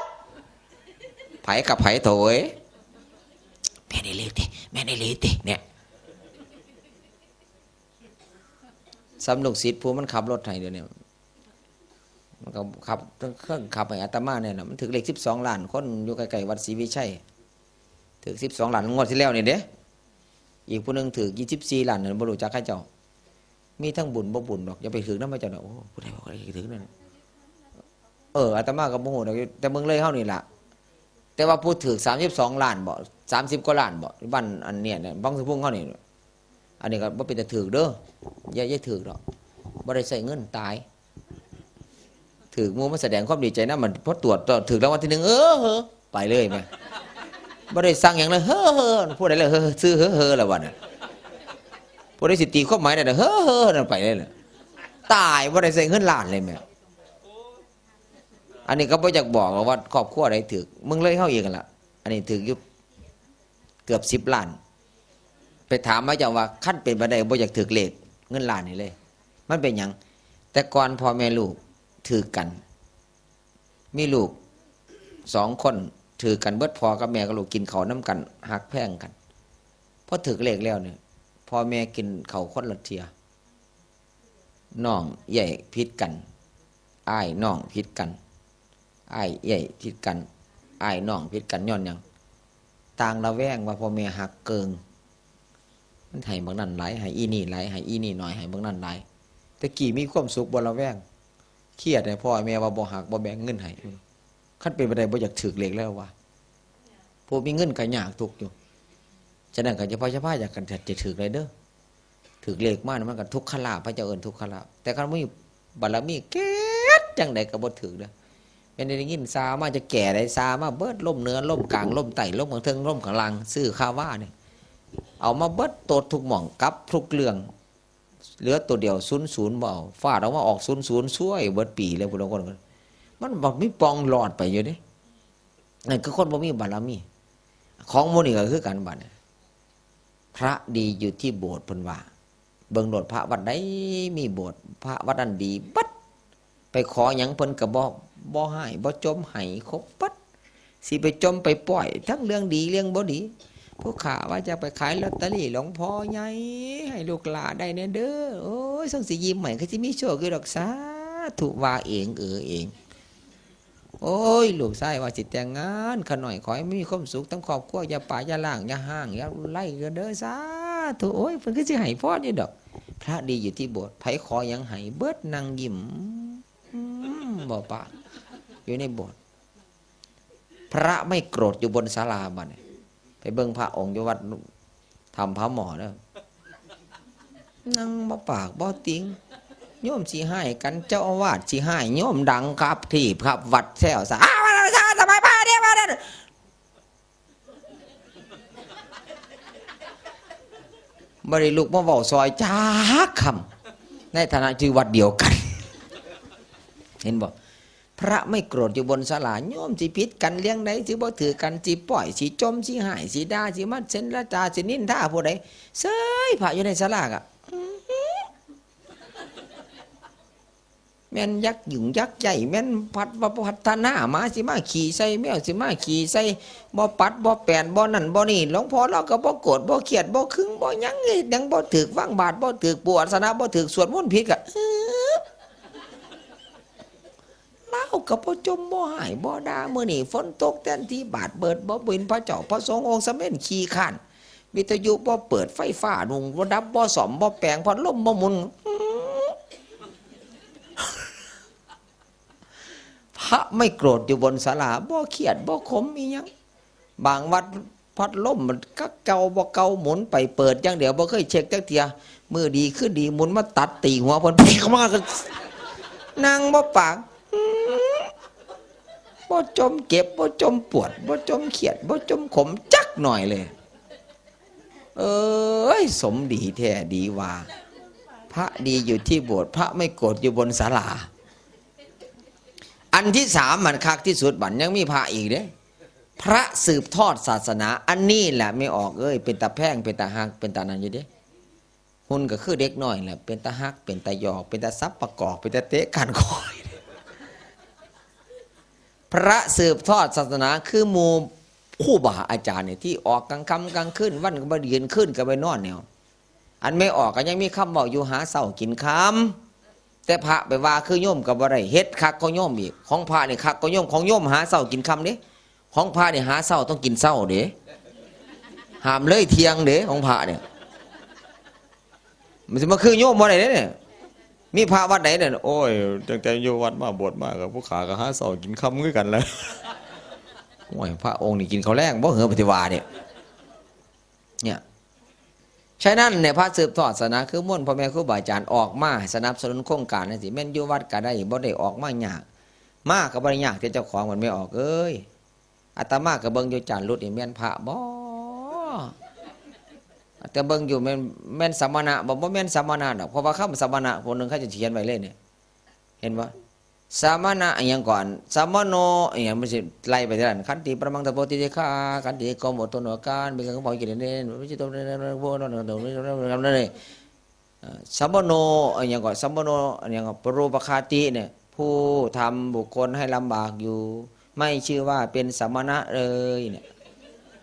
ไผกับไผโถย แม่นอีหลีติ แม่นอีหลีติ เนี่ย ส่ำลูกศิษย์ผู้มันขับรถให้เดี๋ยวนี้ มันก็ขับ เครื่องขับให้อาตมาเนี่ยนะ มันถืกเลขสิบสองล้าน คนอยู่ใกล้ๆ วัดศรีวิชัย ถืกสิบสองล้าน งวดที่แล้วนี่เด้ อีกผู้หนึ่งถืกยี่สิบสี่ล้านนั่น บ่รู้จักเขาเจ้า มีทั้งบุญบ่บุญดอก อย่าไปถืกนำเขาเจ้าดอก โอ้ ผู้ใดบอกว่าถืกนั่น เออ อาตมาก็บ่ฮู้ดอก แต่เมืองเลยเฮานี่ล่ะ แต่ว่าผู้ถืกสามสิบสองล้านบ่ สามสิบกว่าล้านบ่ บ้านอันเนี้ยเนี่ย วังสะพุงเฮานี่ อันนี้ก็บ่เป็นตาถืกเด้อ อย่า อย่าถืกดอก บ่ได้ใช้เงินตาย ถืกหมู่มาแสดงความดีใจนำ มันพอตรวจ ถืกรางวัลที่หนึ่ง เออ เฮ้อ ไปเลยแหม บ่ได้สั่งหยังเลย เฮ้อ เฮ้อ ผู้ใดล่ะ เฮ้อ ชื่อ เฮ้อ เฮ้อ ล่ะบัดน่ะ ผู้ใดสิตีความหมายได้น่ะ เฮ้อ เฮ้อ นั่นไปเลยน่ะ ตาย บ่ได้ใช้เงินล้านเลยแหม อันนี้ก็บ่อยากบอกหรอกว่าครอบครัวใดถืก เมืองเลยเฮาเองนั่นล่ะ อันนี้ถืกอยู่เกือบสิบล้าน ไปถามมาเจ้าว่า คันเป็นไปได้บ่อยากถืกเลขเงินล้านนี่เลย มันเป็นหยัง แต่ก่อนพ่อแม่ลูกถืกกัน มีลูกสองคน ถืกกันเบิด พ่อกับแม่กับลูกกินข้าวนำกัน ฮักแพงกัน พอถืกเลขแล้วเนี่ย พ่อแม่กินข้าวคนละเทื่อ น้องเอื้อยผิดกัน อ้ายน้องผิดกัน อ้ายเอื้อยผิดกัน อ้ายน้องผิดกัน ย้อนหยัง ต่างระแวงว่าพ่อแม่ฮักเกิ่ง มันให้บักนั้นหลาย ให้อีนี่หลาย ให้อีนี่น้อย ให้บักนั้นหลาย แต่กี้มีความสุขบ่ระแวง เครียดให้พ่อแม่ว่าบ่ฮัก บ่แบ่งเงินให้ คันเป็นไปได้บ่อยากถืกเลขแล้วว่า ผู้มีเงินก็ยากทุกข์อยู่ ฉะนั้นก็จะพา จะพาอยากกันจะถืกเลยเด้อ ถืกเลขมานี่มันก็ทุกขลาภ พระเจ้าเอิ้นทุกขลาภ แต่คันมีบารมีเกตจั่งใดก็บ่ถืกเด้อ แม่นได้ยินซามาจะแก่ได้ ซามาเบิด ลมเหนือ ลมกลาง ลมใต้ ลมข้างเทิง ลมข้างล่าง ซื้อคาว่านี่ เอามาเบิดโตดทุกหม่อง กลับทุกเรื่อง เหลือตัวเดียว ศูนย์ศูนย์ บ่เอา ฟาดออกมาออก ศูนย์ศูนย์ ซวยเบิดปีเลย ผู้ลางคนก็ มันบ่มีปองหลอดไปอยู่เด้ นั่นคือคนบ่มีบารมี ของหมู่นี้ก็คือกันบัดนี้ พระดีอยู่ที่โบสถ์เพิ่นว่า เบิ่งโลด พระวัดใดมีโบสถ์ พระวัดนั้นดีเบิด ไปขอหยังเพิ่นก็บ่ บ่ให้ บ่จ่มให้ ครบเบิด สิไปจ่มไปป้อย ทั้งเรื่องดีเรื่องบ่ดี ผู้ข้าว่าจะไปขายลอตเตอรี่หลวงพ่อใหญ่ ให้ลูกหลานได้แน่เด้อ โอ้ย ส่งสิยิ้มให้ คือสิมีโชคอยู่ดอก สาธุ ว่าเอง เออเอง โอ้ย ลูกชายว่าสิแต่งงาน ข้าน้อยขอให้มีความสุขทั้งครอบครัว อย่าปาอย่าล้าง อย่าห้าง อย่าไล่กันเด้อ สาธุ โอ้ย เพิ่นคือสิให้พรอยู่ดอก พระดีอยู่ที่โบสถ์ ไผขอหยังให้เบิด นั่งยิ้ม อืม บ่ปาก อยู่ในโบสถ์ พระไม่โกรธอยู่บนศาลาบัดนี้ ไปเบิ่งพระองค์อยู่วัดถ้ำผาหมอเด้อ นั่งบ่ปากบ่ติง โยมสิฮ้ายกัน เจ้าอาวาสสิฮ้าย โยมดังครับทีบครับวัดแซวซะ อ้าว มาแล้ว สบาย มาเด้อ มาเด้อ บ่ได้ลุกมาเว้าซอยจักคำ ในฐานะชื่อวัดเดียวกัน เห็นบ่ พระไม่โกรธอยู่บนศาลา โยมสิผิดกันเรื่องใด สิบ่ถืกกัน สิป้อย สิจ่ม สิฮ้าย สิด่า สิมาเซ็นละจา สินินทาผู้ใด เซ้ย พระอยู่ในศาลาก็ แม่นยักษ์หยุ่งยักษ์ใหญ่ แม่นพัดว่าพัฒนามา สิมาขี้ใส่แมว สิมาขี้ใส่ บ่ปัด บ่แปน บ่นั่น บ่นี่ หลวงพ่อเราก็บ่โกรธ บ่เครียด บ่ขึง บ่หยัง เฮ็ดหยังบ่ถืก วางบาตรบ่ถืก ปูอาสนะบ่ถืก สวดมนต์ผิดก็ เออ ลาวก็บ่จ่มบ่ฮ้ายบ่ด่า มื้อนี้ฝนตกแทนที่บาดเบิด บ่บิณฑบาต พระเจ้าพระสงฆ์องค์สะเม็นขี้คร้าน วิทยุบ่เปิด ไฟฟ้านุ่งบ่ดับ บ่ซ่อมบ่แปลง พัดลมบ่หมุน พระไม่โกรธอยู่บนศาลา บ่เครียดบ่ขมอีหยัง บางวัดพัดลมมันก็เก่าบ่เก่า หมุนไปเปิดอย่างเดียว บ่เคยเช็คจักเทื่อ มื้อดีคืนดีหมุนมาตัดตีหัวเพิ่น เพิ่นเข้ามาก็นั่งบ่ปาก บ่จ่มเจ็บ บ่จ่มปวด บ่จ่มเครียด บ่จ่มขมจักหน่อยเลย เอ้ย สมดีแท้ดีว่า พระดีอยู่ที่โบสถ์ พระไม่โกรธอยู่บนศาลา อันที่สามมันคักที่สุด บัดยังมีพระอีกเด้ พระสืบทอดศาสนา อันนี้แหละแม่ออกเอ้ย เป็นตาแพง เป็นตาฮัก เป็นตานั้นอยู่เด้ หุ่นก็คือเด็กน้อยแหละ เป็นตาฮัก เป็นตาหยอก เป็นตาสับประกอบ เป็นตาเตะก้านคอ พระสืบทอดศาสนาคือหมู่ครูบาอาจารย์เนี่ย ที่ออกกลางค่ำกลางคืน วันก็บ่ยืน คืนก็บ่นอนแนว อันแม่ออกก็ยังมีคำเว้าอยู่ หาเช้ากินค่ำ แต่พระไปว่าคือโยมก็บ่ได้ เฮ็ดคักก็โยมอีก ของพระนี่คักก็โยม ของโยมหาเช้ากินค่ำเด้ ของพระนี่หาเช้าต้องกินเช้าเด้ ห้ามเลยเที่ยงเด้ ของพระเนี่ย มันสิมาคือโยมบ่ได้เด้เนี่ย มีพระวัดไหนเนี่ย โอ้ย ตั้งแต่อยู่วัดมาบวชมากับผู้ขาก็หาเช้ากินค่ำคือกันแหละ โอ้ย พระองค์นี่กินข้าวแลงบ่เหรอ ปฏิวาเนี่ย เนี่ย ฉะนั้นเนี่ย พระสืบทอดศาสนาคือมวลพ่อแม่ครูบาอาจารย์ออกมาสนับสนุนโครงการนั่นสิ แม่นอยู่วัดก็ได้ บ่ได้ออกมายาก มาก็บ่ได้ยาก แต่เจ้าของมันไม่ออกเอ้ย อาตมาก็เบิ่งอยู่ จารุดนี่แม่นพระบ่ แต่เบิ่งอยู่แม่น แม่นสมณะบ่ บ่แม่นสมณะดอก เพราะว่าคำสมณะผู้หนึ่งเขาจะเขียนไว้เลยเนี่ย เห็นบ่ สมณะอหย่างก่อน สมโนอหย่าง มันสิไล่ไปเท่านั้น ขันติปรมังตะโพธิเตคะ ขันติความอดทนต่อการ เป็นเครื่องเผากิเลสเนี่ย ไม่ใช่ตัวนั้น พวกนั้น เอ่อ สมโนอหย่างก่อน สมโนอหย่างก่อน ปรูปคาติเนี่ย ผู้ทำบุคคลให้ลำบากอยู่ ไม่ชื่อว่าเป็นสมณะเลยเนี่ย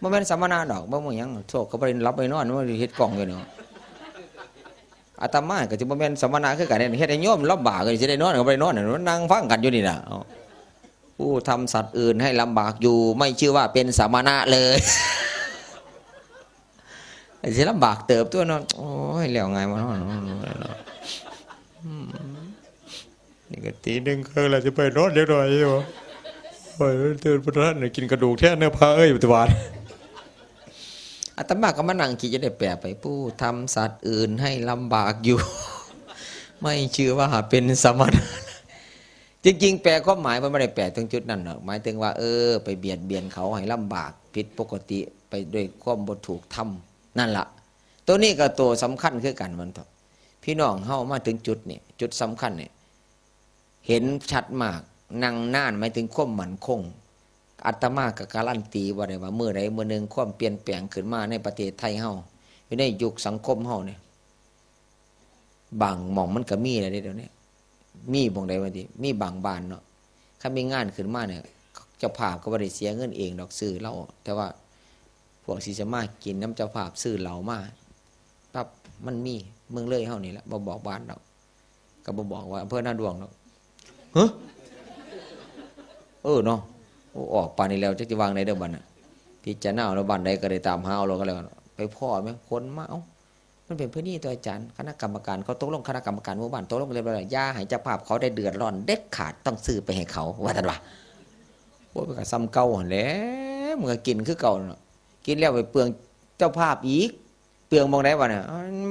บ่แม่นสมณะดอก บ่แม่นหยัง โชคก็บ่ได้หลับบ่ได้นอน มันเฮ็ดกล่องอยู่เนาะ อาตมาก็สิบ่แม่นสมณะคือกันเนี่ย เฮ็ดให้โยมลำบากก็สิได้นอนก็บ่ได้นอน นั่งฟังกันอยู่นี่น่ะ เอ้า ผู้ทำสัตว์อื่นให้ลำบากอยู่ ไม่ชื่อว่าเป็นสมณะเลย ไอ้สิลำบากเติบตัวเนาะ โอ้ย แล้วไงมาเนาะ อืม นี่ก็ตีหนึ่งครึ่งแล้ว จะไปนอนเดี๋ยวหน่อยอยู่ โอ้ย ตื่นบ่ทัน กินกระดูกแทนเด้อพระเอ้ย ปฏิวา อาตมาก็มานั่งคิด จะได้แปลไป ผู้ทำสัตว์อื่นให้ลำบากอยู่ ไม่ชื่อว่าเป็นสมณะ จริงๆ แปลความหมายมันไม่ได้แปลถึงจุดนั้นหรอก หมายถึงว่า เออ ไปเบียดเบียนเขาให้ลำบาก ผิดปกติ ไปด้วยความบ่ถูกธรรม นั่นละ ตัวนี้ก็ตัวสำคัญคือกัน มันเถาะ พี่น้องเฮามาถึงจุดนี่ จุดสำคัญนี่ เห็นชัดมาก นั่งนานหมายถึงความมั่นคง อาตมาก็การันตีว่าได้ว่า มื้อใดมื้อหนึ่งความเปลี่ยนแปลงขึ้นมาในประเทศไทยเฮา อยู่ในยุคสังคมเฮาเนี่ย บางหม่องมันก็มีแล้วเด้ เดี๋ยวนี้ มีหม่องใดวะติ มีบางบ้านเนาะ คันมีงานขึ้นมาเนี่ย เจ้าภาพก็บ่ได้เสียเงินเองดอก ซื้อเหล้า แต่ว่าพวกสิสามารถกินนำเจ้าภาพซื้อเหล้ามาปั๊บ มันมี เมืองเลยเฮานี่แหละ บ่บอกบ้านดอก ก็บ่บอกว่าอำเภอนาดวงดอก ฮะ เออเนาะ โอ้ ออกปานนี้แล้ว จักสิว่าไงเด้อบัดน่ะ พิจารณาเอาแล้ว บ้านใดก็ได้ตามหาเอาแล้วก็แล้วกัน ไปพ้อแม่ง คนมา เอ้า มันเป็นประเพณีตัวอาจารย์ คณะกรรมการเขาตกลง คณะกรรมการหมู่บ้านตกลงเรียบร้อยแล้ว อย่าให้เจ้าภาพเขาได้เดือดร้อนเด็ดขาด ต้องซื้อไปให้เขา ว่าซั่นว่า โอ้ย มันก็ส่ำเก่าหั่นแหละ มันก็กินคือเก่าเนาะ กินแล้วไปเปลืองเจ้าภาพอีก เปลืองหม่องใดวะเนี่ย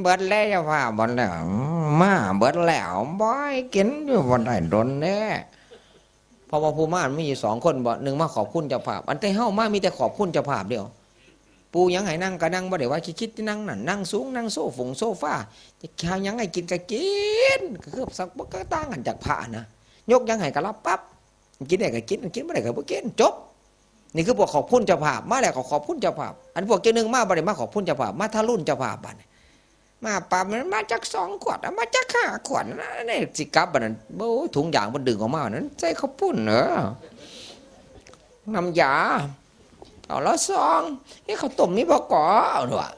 เบิดแล้วเจ้าภาพ เบิดแล้ว มาเบิดแล้ว บ่ให้กินอยู่ บ่ได้ดนแน่ เพราะว่าผู้มามันมีอยู่สองคนบ่ หนึ่งมาขอบคุณเจ้าภาพ อันแต่เฮามามีแต่ขอบคุณเจ้าภาพเดียว ปูหยังให้นั่งก็นั่ง บ่ได้ว่าคิดๆ นั่งนั่น นั่งสูง นั่งโซฟงโซฟา จะหาหยังให้กินก็กิน ก็คือสัก บ่ก็ต่างกันจากพระนะ ยกหยังให้ก็รับปั๊บ กินได้ก็กิน กินบ่ได้ก็บ่กิน จบ นี่คือพวกขอบคุณเจ้าภาพ มาแล้วก็ขอบคุณเจ้าภาพ อันพวกเจ้าหนึ่งมาบ่ได้มาขอบคุณเจ้าภาพ มาทารุณเจ้าภาพบัดนี้ มาปั๊บมันมาจักสองขวด เอามาจักห้าขวดนะ นี่สิกลับบัดนั้น โอ้ย ถุงยางมันดึงออกมานั้น ใส่ข้าวปุ้นเหรอ น้ำยา เอาละซอง นี่ข้าวต้มมีบ่ก่อ เอาด้วย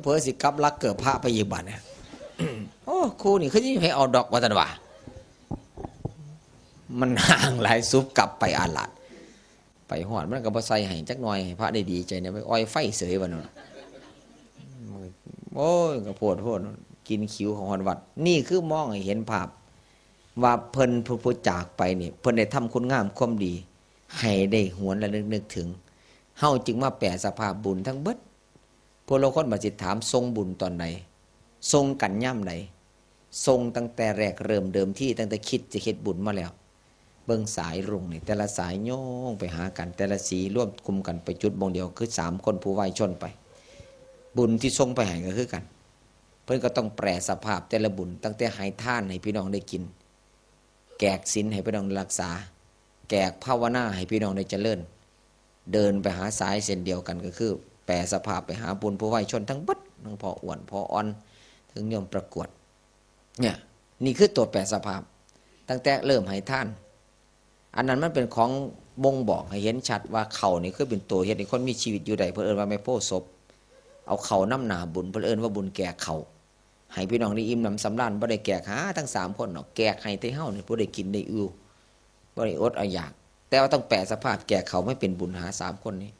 เผลอๆ สิกลับลักเกิดพระไปอีกบัดเนี่ย โอ้ ครูนี่คือสิให้เอาดอก ว่าซั่นว่า มันห่างหลาย สุบกลับไปอาหลาด ไปฮอดมันก็บ่ใส่ให้จักหน่อย ให้พระได้ดีใจเนี่ย ไปอ่อยไฟเสยบัดนั้น โอ้ย ก็โพดโพด กินคิวของฮอดวัด นี่คือมองให้เห็นภาพ ว่าเพิ่นผู้ ผู้จากไปนี่ เพิ่นได้ทำคุณงามความดี ให้ได้หวนระลึกนึกถึง เฮาจึงมาแปลสภาพบุญทั้งเบิด พวกลางคนบัดสิถาม ส่งบุญตอนใด ส่งกันยามใด ส่งตั้งแต่แรกเริ่มเดิมที ตั้งแต่คิดจะเฮ็ดบุญมาแล้ว เบิ่งสายรุ้งนี่ แต่ละสายโยงไปหากัน แต่ละสีรวมกลุ่มกันไปจุดหม่องเดียว คือสามคนผู้วายชนไป บุญที่ส่งไปให้ก็คือกัน เพิ่นก็ต้องแปลสภาพแต่ละบุญ ตั้งแต่ให้ทานให้พี่น้องได้กิน แจกศีลให้พี่น้องรักษา แจกภาวนาให้พี่น้องได้เจริญ เดินไปหาสายเส้นเดียวกัน ก็คือแปลสภาพไปหาบุญผู้วายชนทั้งเบิด ทั้งพ่ออ้วนพ่ออ่อน ทั้งโยมประกวด เนี่ย นี่คือตัวแปลสภาพ ตั้งแต่เริ่มให้ทาน อันนั้นมันเป็นของบ่งบอกให้เห็นชัดว่าข้าวนี่คือเป็นตัวเฮ็ดให้คนมีชีวิตอยู่ได้ เพิ่นเอิ้นว่าแม่โพธิ์ศพ เอาข้าวนำหน้าบุญ เพิ่นเอิ้นว่าบุญแจกข้าว ให้พี่น้องได้อิ่มหนำสำราญ บ่ได้แจกหาทั้งสามคนดอก แจกให้แต่เฮานี่ผู้ได้กินได้อยู่ บ่ได้อดเอาอยาก แต่ว่าต้องแปลสภาพแจกข้าวให้เป็นบุญหาสามคนนี้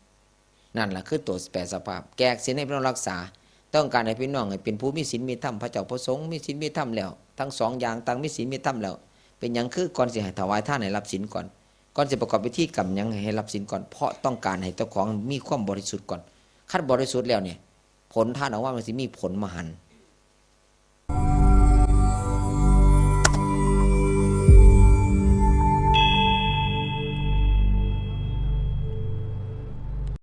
นั่นล่ะคือตัวแปลสภาพ แจกศีลให้พี่น้องรักษา ต้องการให้พี่น้องให้เป็นผู้มีศีลมีธรรม พระเจ้าพระสงฆ์มีศีลมีธรรมแล้ว ทั้งสองอย่างต่างมีศีลมีธรรมแล้ว เป็นหยังคือก่อนสิให้ถวายทานให้รับศีลก่อน ก่อนสิประกอบพิธีกรรมหยังให้รับศีลก่อน เพราะต้องการให้เจ้าของมีความบริสุทธิ์ก่อน คันบริสุทธิ์แล้วเนี่ย ผลทานออกมามันสิมีผลมหันต์